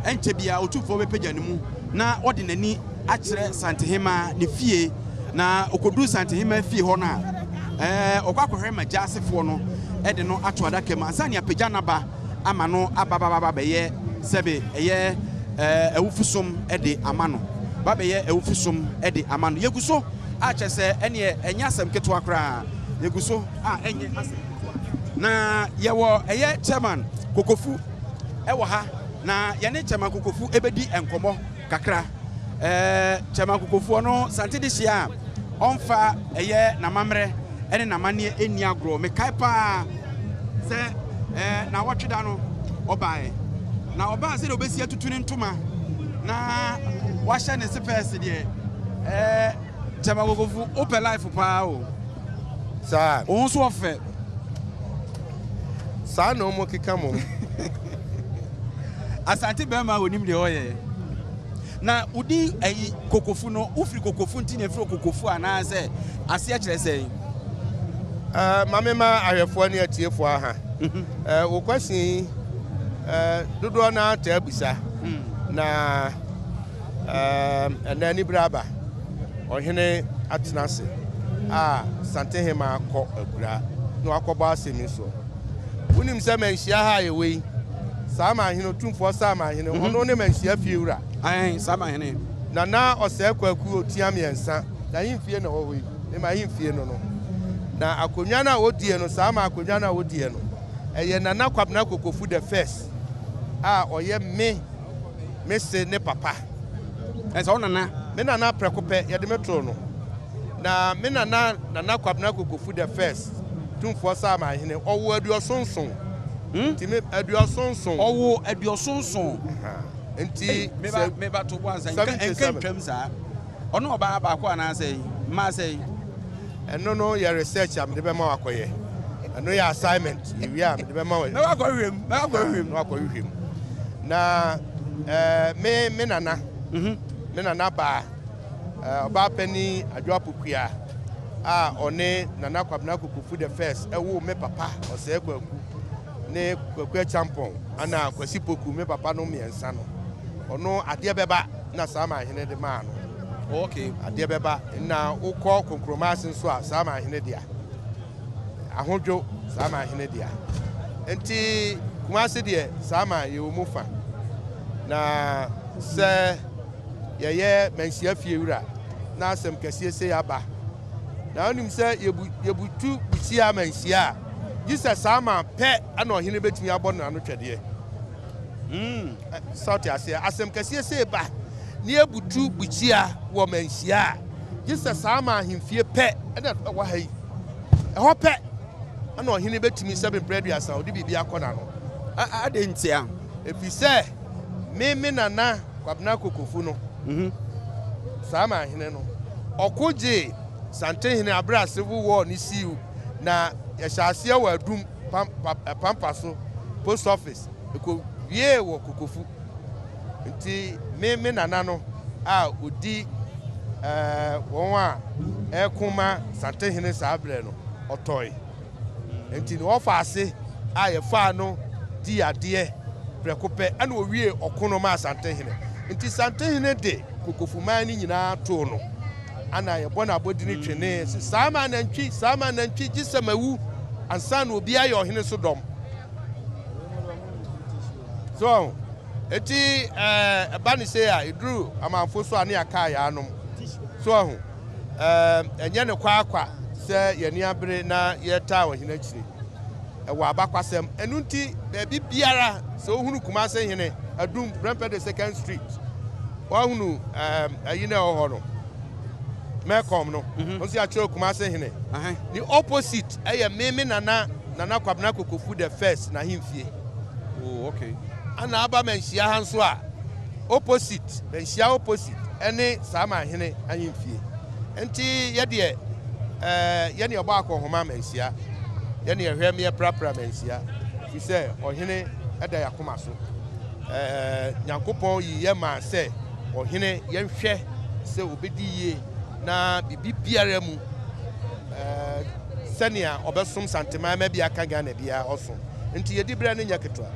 ɛnkyɛ biara Otumfoɔ bɛpagya ne mu na ɔde n'ani akyerɛ Santehema ne fie na ɔkɔduru Santehema fie hɔ no a ɛɛ ɔkɔ akɔhwɛ ma gyaasefoɔ no ɛde no ato adaka mu ansa ne apagya n'aba ama no aba ba ba bɛyɛ sɛbe ɛyɛ ɛɛ awufusom de ama no ba bɛyɛ awufusom de ama no. Yɛgu so a kyerɛ sɛ ɛneɛ ɛnyɛ asɛm ketewa koraa. Yɛgu so a ɛnyɛ asɛm ketewa. Na yɛwɔ ɛyɛ chairman Kokofu ɛwɔ ha na yɛne chairman Kokofu ɛbɛdi nkɔmmɔ kakra. Ɛɛ chairman Kokofu ɔno Sante dehyeɛ a ɔmfa ɛyɛ n'amammerɛ ne n'amanneɛ nni agorɔ. Mekae paa sɛ ɛɛ naawɔtwe da no ɔbaeɛ. Na ɔbaa sɛdeɛ ɔbɛsi atutu ne ntoma na wahyɛ ne sepɛɛse deɛ ɛɛ Chairman Kokofu wopɛ life paa o. Saa. Wo ho nso ɔfɛ. Saa na wɔn keka mom. Asante bɛrima a onim deɛ ɔyɛ. Na wo din ɛyi Kokofu no, wofiri Kokofu nti na efiri Okokofu anaasɛ aseɛ kyerɛ sɛn? Uh, ma me ma ahwɛfoɔ ne atiefoɔ aha. Uh, wo question yi, uh, dodoɔ no ara taa bisa. Mm. Na uh, ɛnɛ anibere aba. Ɔhene atena ase a Santehema kɔ akura na wakɔbɔ asɛm yi soɔ. Wonim sɛ manhyia ha a yɛwɔ yi, Saamanhene, Otumfoɔ Saamanhene, ɔno ne manhyia fie wura. Ae, Saamanhene. Nana Ɔsɛe Kwaku Otia Mmiɛnsa, n'ahemfie na ɛwɔ hɔ yi, ne m'ahemfie no no. Na akonnwa no a ɔdie no, Saama akonnwa no a ɔdie no, ɛyɛ Nana Kwabena Kokofu the first a ɔyɛ me, me se ne papa. Ɛsɛ wo nana. Me nana prɛko pɛ, yɛde me too no. Na me nana Nana Kwabena Kokofu the first, Tumfoɔ Saamanhene, ɔwoo aduɔsonson. Hmm? Nti me, aduɔsonson. Ɔwoo aduɔsonson. Nti Ei, meba, sɛ meba to bo ansa, nka, nka 77. ntwam saa. Ɔne ɔbaa baako anaasɛ mmaa sɛn? Ɛno no yɛ research a mede bɛma wakɔyɛ. Ɛno yɛ assignment. Yɛwie a mede bɛma wo. Mɛkɔ akɔhwehwɛ mu. Mɛkɔ akɔhwehwɛ mu. Na wakɔhwehwɛ mu. Na eh, me me nana, mhm. me nana baa, eh, ɔbaa panin Adwo Apokua a ɔne Nana Kwabena Kokofu the first ɛwoo me papa Ɔsɛe Kwaku ne Kwaku Akyampɔn ana Kwasi Poku me papa no mmiɛnsa no. Ɔno adeɛ bɛba na saa mahene de maa no. Okay. Adeɛ bɛba na wokɔ Konkromase nso a saa mahene dea. Ahodwo saa man hene dea. Nti Kumasi deɛ saa man yɛwɔ mu fa. Na sɛ yɛyɛ manhyia fie wura na asɛm kɛseɛ sei aba. Na wonim sɛ yɛbu yɛbutu bukyia manhyia a, gye sɛ saa man pɛ na ɔhene bɛtumi abɔ no ano twɛdeɛ. Mm. Sɛ ɔte aseɛ, asɛm kɛseɛ sei ba na yɛbutu bukyia wɔ manhyia a, gye sɛ saa ma ahemfie pɛ na ɛwɔ ha yi. Ɛhɔ pɛ na ɔhene bɛtumi sɛ mprɛ aduasa ɔde biribi akɔ n'ano. Adɛn ntia? Ɛfiri sɛ me me nana Kwabena Kokofu no, mhm. saa ma ahene no, ɔko gyee Santehene aberɛ a civil war no siiw na yɛhyɛ aseɛ wɔ Adum Pampa so post office ɛkɔwiee wɔ Kokofu. Nti me me nana no a ɔdi wɔn a ɛreko ma Santehene saa berɛ no, ɔtɔe. Nti ne wɔfa ase a yɛfaa no dii adeɛ. prɛko pɛ ɛna owie ɔko no ma Asantehene. Nti Santehene de Kokofuman no nyinaa too no. Ana yɛbɔ no abɔdini twene sɛ saa ma nantwi, saa ma nantwi, gye sɛ mawu ansa na obi ayɛ ɔhene so dɔm. So eti ɛba ne sei a, ɛduru amanfo so a ne yɛaka yɛ anom. So ɔho ɛnyɛ ne kwaakwa sɛ yɛni abere na yɛtaa ɔhene akyire. Ɛwɔ abakwasɛm. Ɛno nti baabi biara sɛ wohunu Kumase hene Adum Prempeh the Second Street, wahunu ayi na ɛwɔ hɔ no, Melcom no, nso yɛakyerɛ Kumase hene. Ne opposite ɛyɛ meme nana, Nana Kwabena Kokofu the First n'ahemfie. Oh, okay. Ana aba Manhyia ha nso a, opposite, Manhyia opposite ɛne Saama hene ahemfie. Nti yɛdeɛ yɛne ɛbɔ akɔnhoma Manhyia, yɛne ɛhwɛ meɛ prapra Manhyia, fi sɛ ɔhene ɛda yɛ akoma so. Nyankopɔn yi yɛ maa sɛ ɔhene yɛnhwɛ sɛ obɛdi yie na biribi biara mu sɛnea ɔbɛsom Santeman ma bi aka Ghana biara ɔsom. Nti yɛdi berɛ no nyɛ ketewa.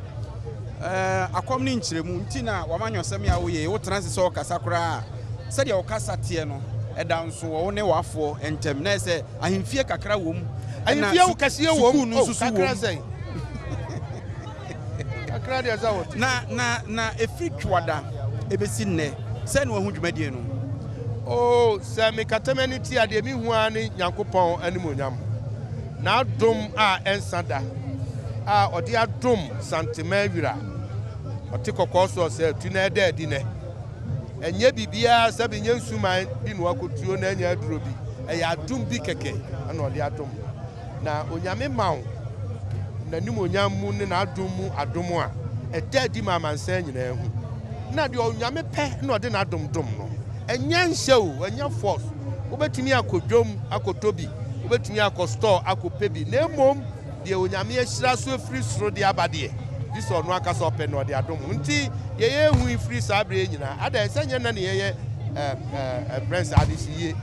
Akɔm ne nkyerɛmu nti na wamanyɔsɛm a woyɛ, wotena ase sɛ ɔkasa koraa, sɛdeɛ ɔkasa teɛ no ɛda nso wɔ wo ne w'afoɔ ntɛm, na ɛsɛ ahemfie kakra wɔ mu. Ahemfie wo kɛseɛ wɔ mu no nso so wɔ mu. Kakra deɛ sɛ wɔte. Na ɛfiri Twada ɛbɛsi nnɛ, sɛ na wahu dwumadie no? Oh, sɛ mekata m'ani ti a, deɛ mehu ara ne Nyankopɔn animuonyam. N'adom a ɛnsa da a ɔde adom Santeman wira. Ɔte kɔkɔɔ soɔ sɛ atu na ɛda adi nɛ. Ɛnyɛ biribiara sɛ bi nyɛ nsuman bi na wakɔtuo na ɛnyɛ aduro bi. Ɛyɛ adom bi kɛkɛ ɛna ɔde adom. Na Onyame ma wo n'animuonyam mu ne n'adom mu adom a ɛda adi ma amansan nyinaa hu. Na deɛ Onyame pɛ na ɔde n'adom dom no. Ɛnyɛ nhyɛ o, ɛnyɛ force. Wobɛtumi akɔ dwom akɔtɔ bi, wobɛtumi akɔ store akɔpɛ bi. Na mmom deɛ Onyame ahyira so afiri soro de aba deɛ, gye sɛ ɔno ankasa ɔpɛ na ɔde adom. Nti deɛ yɛhu yi firi saa berɛ nyinaa, ada ɛsɛ nyɛ nnɛ na yɛyɛ friends adehyeyie.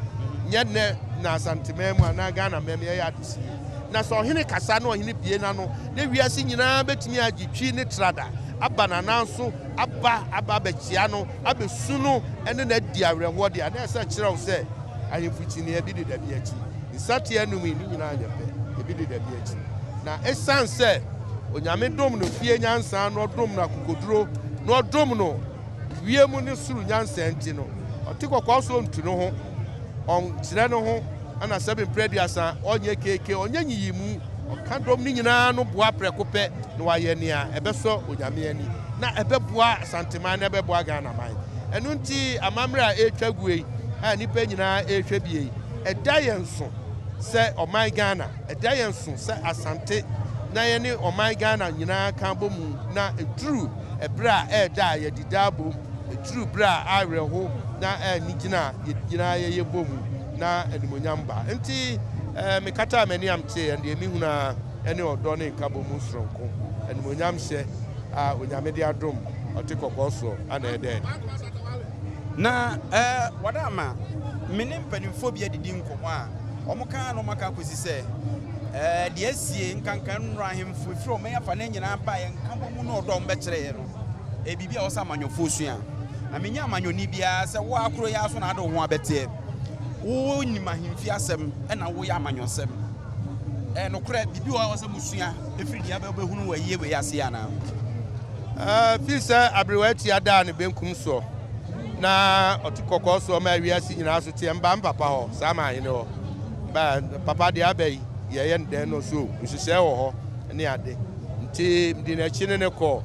Nyɛ nnɛ na Asanteman mu anaa Ghana man mu yɛyɛ adehyeyie. Na sɛ ɔhene kasa na ɔhene bie n'ano, na wiase nyinaa bɛtumi agye twi ne trada aba n'anan so, aba aba abɛkyia no, abɛsu no, ɛne no adi awerɛhoɔ deɛ, na ɛsɛ kyerɛ wo sɛ ahemfo kyiniiɛ bi deda bi akyi. Nsateaa num yi ne nyinaa nyɛ pɛ, ebi deda bi akyi. Na ɛsiane sɛ Onyame dom no fie nyansa na ɔdom no akokoduro na ɔdom no wiem ne soro nyansa nti no, ɔte kɔkɔɔ so ntu ne ho, ɔnkyerɛ ne ho, ɛna sɛbe mprɛ aduasa ɔnyɛ keke, ɔnyɛ nyiyimu, ɔka dɔm no nyinaa no boa prɛko pɛ na wayɛ nea ɛbɛsɔ Onyame ani na ɛbɛboa Asanteman na ɛbɛboa Ghana man. Ɛno nti amammerɛ a ɛretwa gu yi a nnipa nyinaa ɛrehwɛ bie yi, ɛda yɛn so sɛ ɔman Ghana, ɛda yɛn so sɛ Asante na yɛne ɔman Ghana nyinaa ka bɔ mu, na ɛduru ɛberɛ a ɛɛda a yɛde da abom, ɛduru berɛ a awerɛho na ɛni gyina a yɛn nyinaa yɛyɛ bɔ mu na animonyam ba. Nti mekata m'ani am teɛ deɛ mehunu a ɛne ɔdɔ ne nkabɔ mu soronko, animonyam hyɛ a Onyame de adom ɔte kɔkɔɔ soɔ ana ɛda adi. Na wada ama me ne mpanimfoɔ bi adidi nkɔmmɔ a wɔn ka na wɔn aka akɔsi sɛ deɛ asie nkankan nnora ahemfo efiri wɔn afa ne nyinaa ba yɛn nkabɔ mu na ɔdɔ wɔn bɛkyerɛ yɛ no, biribi a wɔsɛ amanyɔfoɔ sua. Na menyɛ amanyɔni biara sɛ wo akoro yɛ aso na ade wo ho abɛteɛ. Wo nim ahemfie asɛm ɛna woyɛ amanyɔsɛm. Nokorɛ biribi wɔ hɔ a wɔsɛ musua efiri deɛ abɛhunu wɔ ayie wei ase anaa? Firi sɛ aberewa atia daa ne benkum soɔ na ɔte kɔkɔɔ soɔ ma awiase nyinaa so teɛ mba mpapa hɔ saa ma ahene hɔ ba papa deɛ aba yi yɛyɛ no dɛn no so nhyehyɛɛ wɔ hɔ ne ade. Nti mede n'akyi ne ne kɔ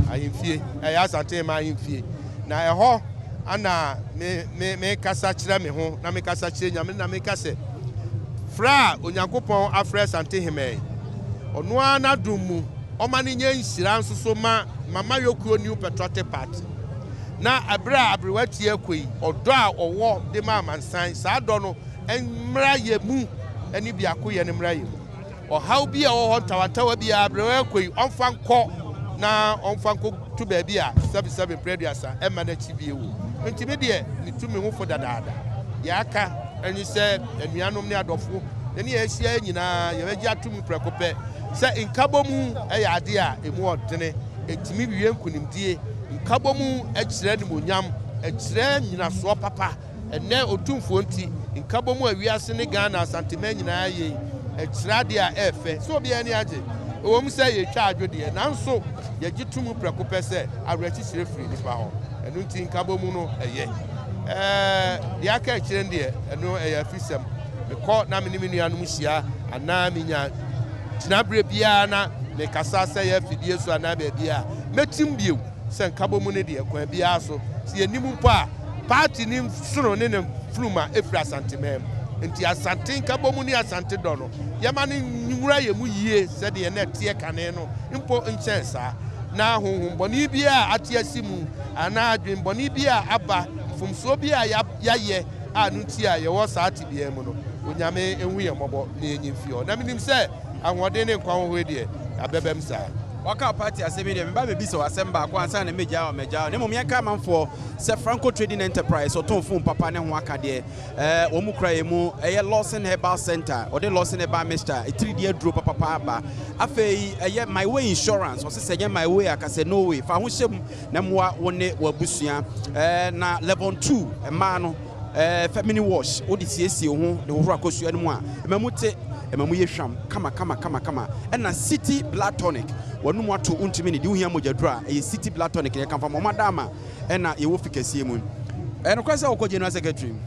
ahemfie, ɛyɛ Asante ma ahemfie, na ɛhɔ ana me me kasa kyerɛ me ho na me kasa kyerɛ Nyame na me ka sɛ frɛ a Onyankopɔn afrɛ Asante hemɛn, ɔno ara n'adom mu ɔma no nyɛ nhyira nso so ma Mama Yokuo New Patriotic Party. Na ɛberɛ a aberewa tie akɔ yi, ɔdɔ a ɔwɔ de ma amansan, saa dɔ no mmra yɛ mu, ɛne biako yɛ no mmra yɛ mu. Ɔhaw bi a ɔwɔ hɔ, ntawantawa bi a aberewa akɔ yi, ɔmfa nkɔ na ɔmfa nkɔ to baabi a sɛbesɛbe mprɛ aduasa ɛmma n'akyi bie wo. Nti me deɛ metu me ho fo dadaada. Deɛ aka ɛne sɛ anuanom ne adɔfo ne yɛn ahyia nyinaa yɛbɛgye ato mu prɛko pɛ sɛ nkabɔ mu ɛyɛ adeɛ a emu ɔdene. Ɛtumi wie nkunimdie. Nkabɔmu kyerɛ animuonyam, ɛkyerɛ nyinasoɔ papa. Ɛnnɛ Otumfoɔ nti, nkabɔmu a wiase ne Ghana Asanteman nyinaa yɛ yi, ɛkyerɛ adeɛ a ɛyɛ fɛ sɛ obiara ani agye. Ɛwom sɛ yɛtwa adwo deɛ, nanso yɛgye to mu prɛko pɛ sɛ awerɛkyekyerɛ firi nnipa hɔ. Ɛno nti nkabɔmu no yɛ. Ɛɛ, deɛ aka akyire no deɛ, ɛno ɛyɛ afisɛm. Mekɔ na me ne me nuanom hyia anaa menya gyinaberɛ biara na mekasa sɛ ɛyɛ afidie so anaa baabi a, mɛtim bio sɛ nkabɔmu no deɛ, kwan biara so, sɛ yɛnnim mpo a, Party no nsono ne ne mfuruma firi Asanteman mu. Nti Asante nkabɔmu ne Asante dɔ no, yɛma no nwura yɛn mu yie sɛdeɛ na ɛteɛ kane no, mpo nkyɛn saa. Na honhom bɔne biara a ate asi mu anaa adwene bɔne biara a aba, mfomsoɔ biara a yɛayɛ a ɛno nti a yɛwɔ saa tebea yi mu no, Onyame nhu yɛn mmɔbɔ na yɛnyi mfi hɔ. Na menim sɛ ahoɔden ne nkwa wɔ hɔ yi deɛ, yɛabɛbam saa. Waka party asɛm yi deɛ, meba bɛbisa wo asɛm baako ansa na mɛgyaa wo magyaa wo. Na mmom yɛnka amanfoɔ sɛ Franco Trading Enterprise ɔtɔn phone papa ne ho akadeɛ. Ɛɛ wɔn kura yɛn mu ɛyɛ Lawson Herbal Center, ɔde Lawson Herbal Mixture, etiridie aduro papapa aba. Afei ɛyɛ My Way Insurance, ɔse sɛ ɛnyɛ My Way a ka sɛ No Way. Fa ho hyɛ mu na mmoa wo ne w'abusua. Ɛɛ na Levon 2 mmaa no ɛɛ feminine wash, wode siesie wo ho de hohoro akosua no mu a, ɛma mu te, ɛma mu yɛ hwam kama kama kama kama. Ɛna City Blood Tonic, w'anum ato wontumi nnidi, wohia mogyaduro a, ɛyɛ City Blood Tonic na yɛkamfo ama wɔn ada ama. Ɛna yɛwɔ fi kɛseɛ mu. Ɛyɛ nokorɛ sɛ wokɔ General Secretary mu?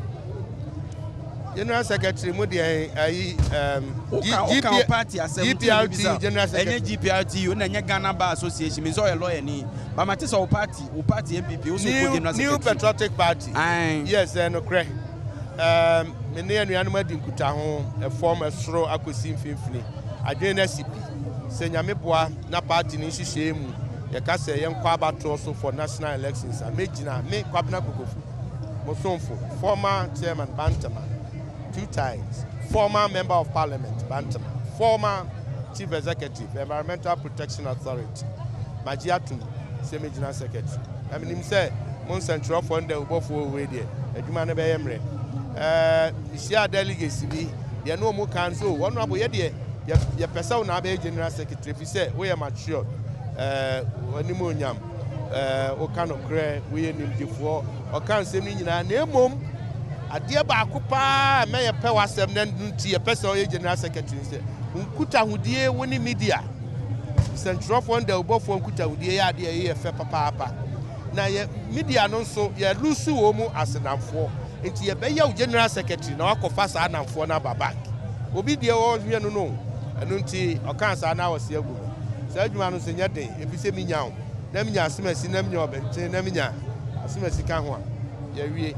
General Secretary mu deɛ ayi um, G, G, party asɛm GPRT General Secretary. Ɛnyɛ GPRTU na ɛnyɛ Ghana Bar Association. Mi nso ɔyɛ lawyer ni. Ba ma te sɛ wo party, wo party NPP, wo so wokɔ General Secretary. New Patriotic Party. Aye. Yes, ɛyɛ nokorɛ. Um, me ne anuanom adi nkutaho ɛfam ɛsoro akɔsi mfimfini. Adwene no asi pi. Sɛ Nyame boa na party no nhyehyɛe mu yɛka sɛ yɛnkɔ abatoɔ so for national elections a, mɛgyina, me Kwabena Kokofu, mo somfo, former chairman Bantama, two times, former member of parliament Bantama, former chief executive Environmental Protection Authority, magye atom sɛ mɛgyina secretary. Na menim sɛ mo nsɛntwerɛfoɔ ne dawubɔfoɔ wei deɛ, adwuma no bɛyɛ mmerɛ. Ɛɛ, mehyiaa delegates bi, deɛ ne wɔn ka nso, honorable, yɛ deɛ, yɛpɛ sɛ wo na abɛyɛ general secretary ɛfiri sɛ woyɛ matured, eh, w'anim onyam, eh, woka nokorɛ, woyɛ nimdefoɔ, ɔka nsɛm no nyinaa, na mmom adeɛ baako paa mɛ yɛpɛ w'asɛm na ɛno nti yɛpɛ sɛ ɔyɛ general secretary sɛ nkutahodie wo ne media nsɛntwerɛfoɔ ne dawubɔfoɔ nkutahodie yɛ adeɛ ɛyɛ fɛ papaapa na yɛ media no nso yɛ lusu wɔ mu asenamfoɔ. Nti yɛbɛyɛ wo general secretary na wakɔfa saa namfoɔ no aba back. Obi deɛ ɔhwɛ no no. Ɛno nti ɔkaa saa na ɔse agu no. Saa adwuma no nso nyɛ den efisɛ menya wo na menya asemasi na menya ɔbɛnten na menya asemasi ka ho a, yɛawie.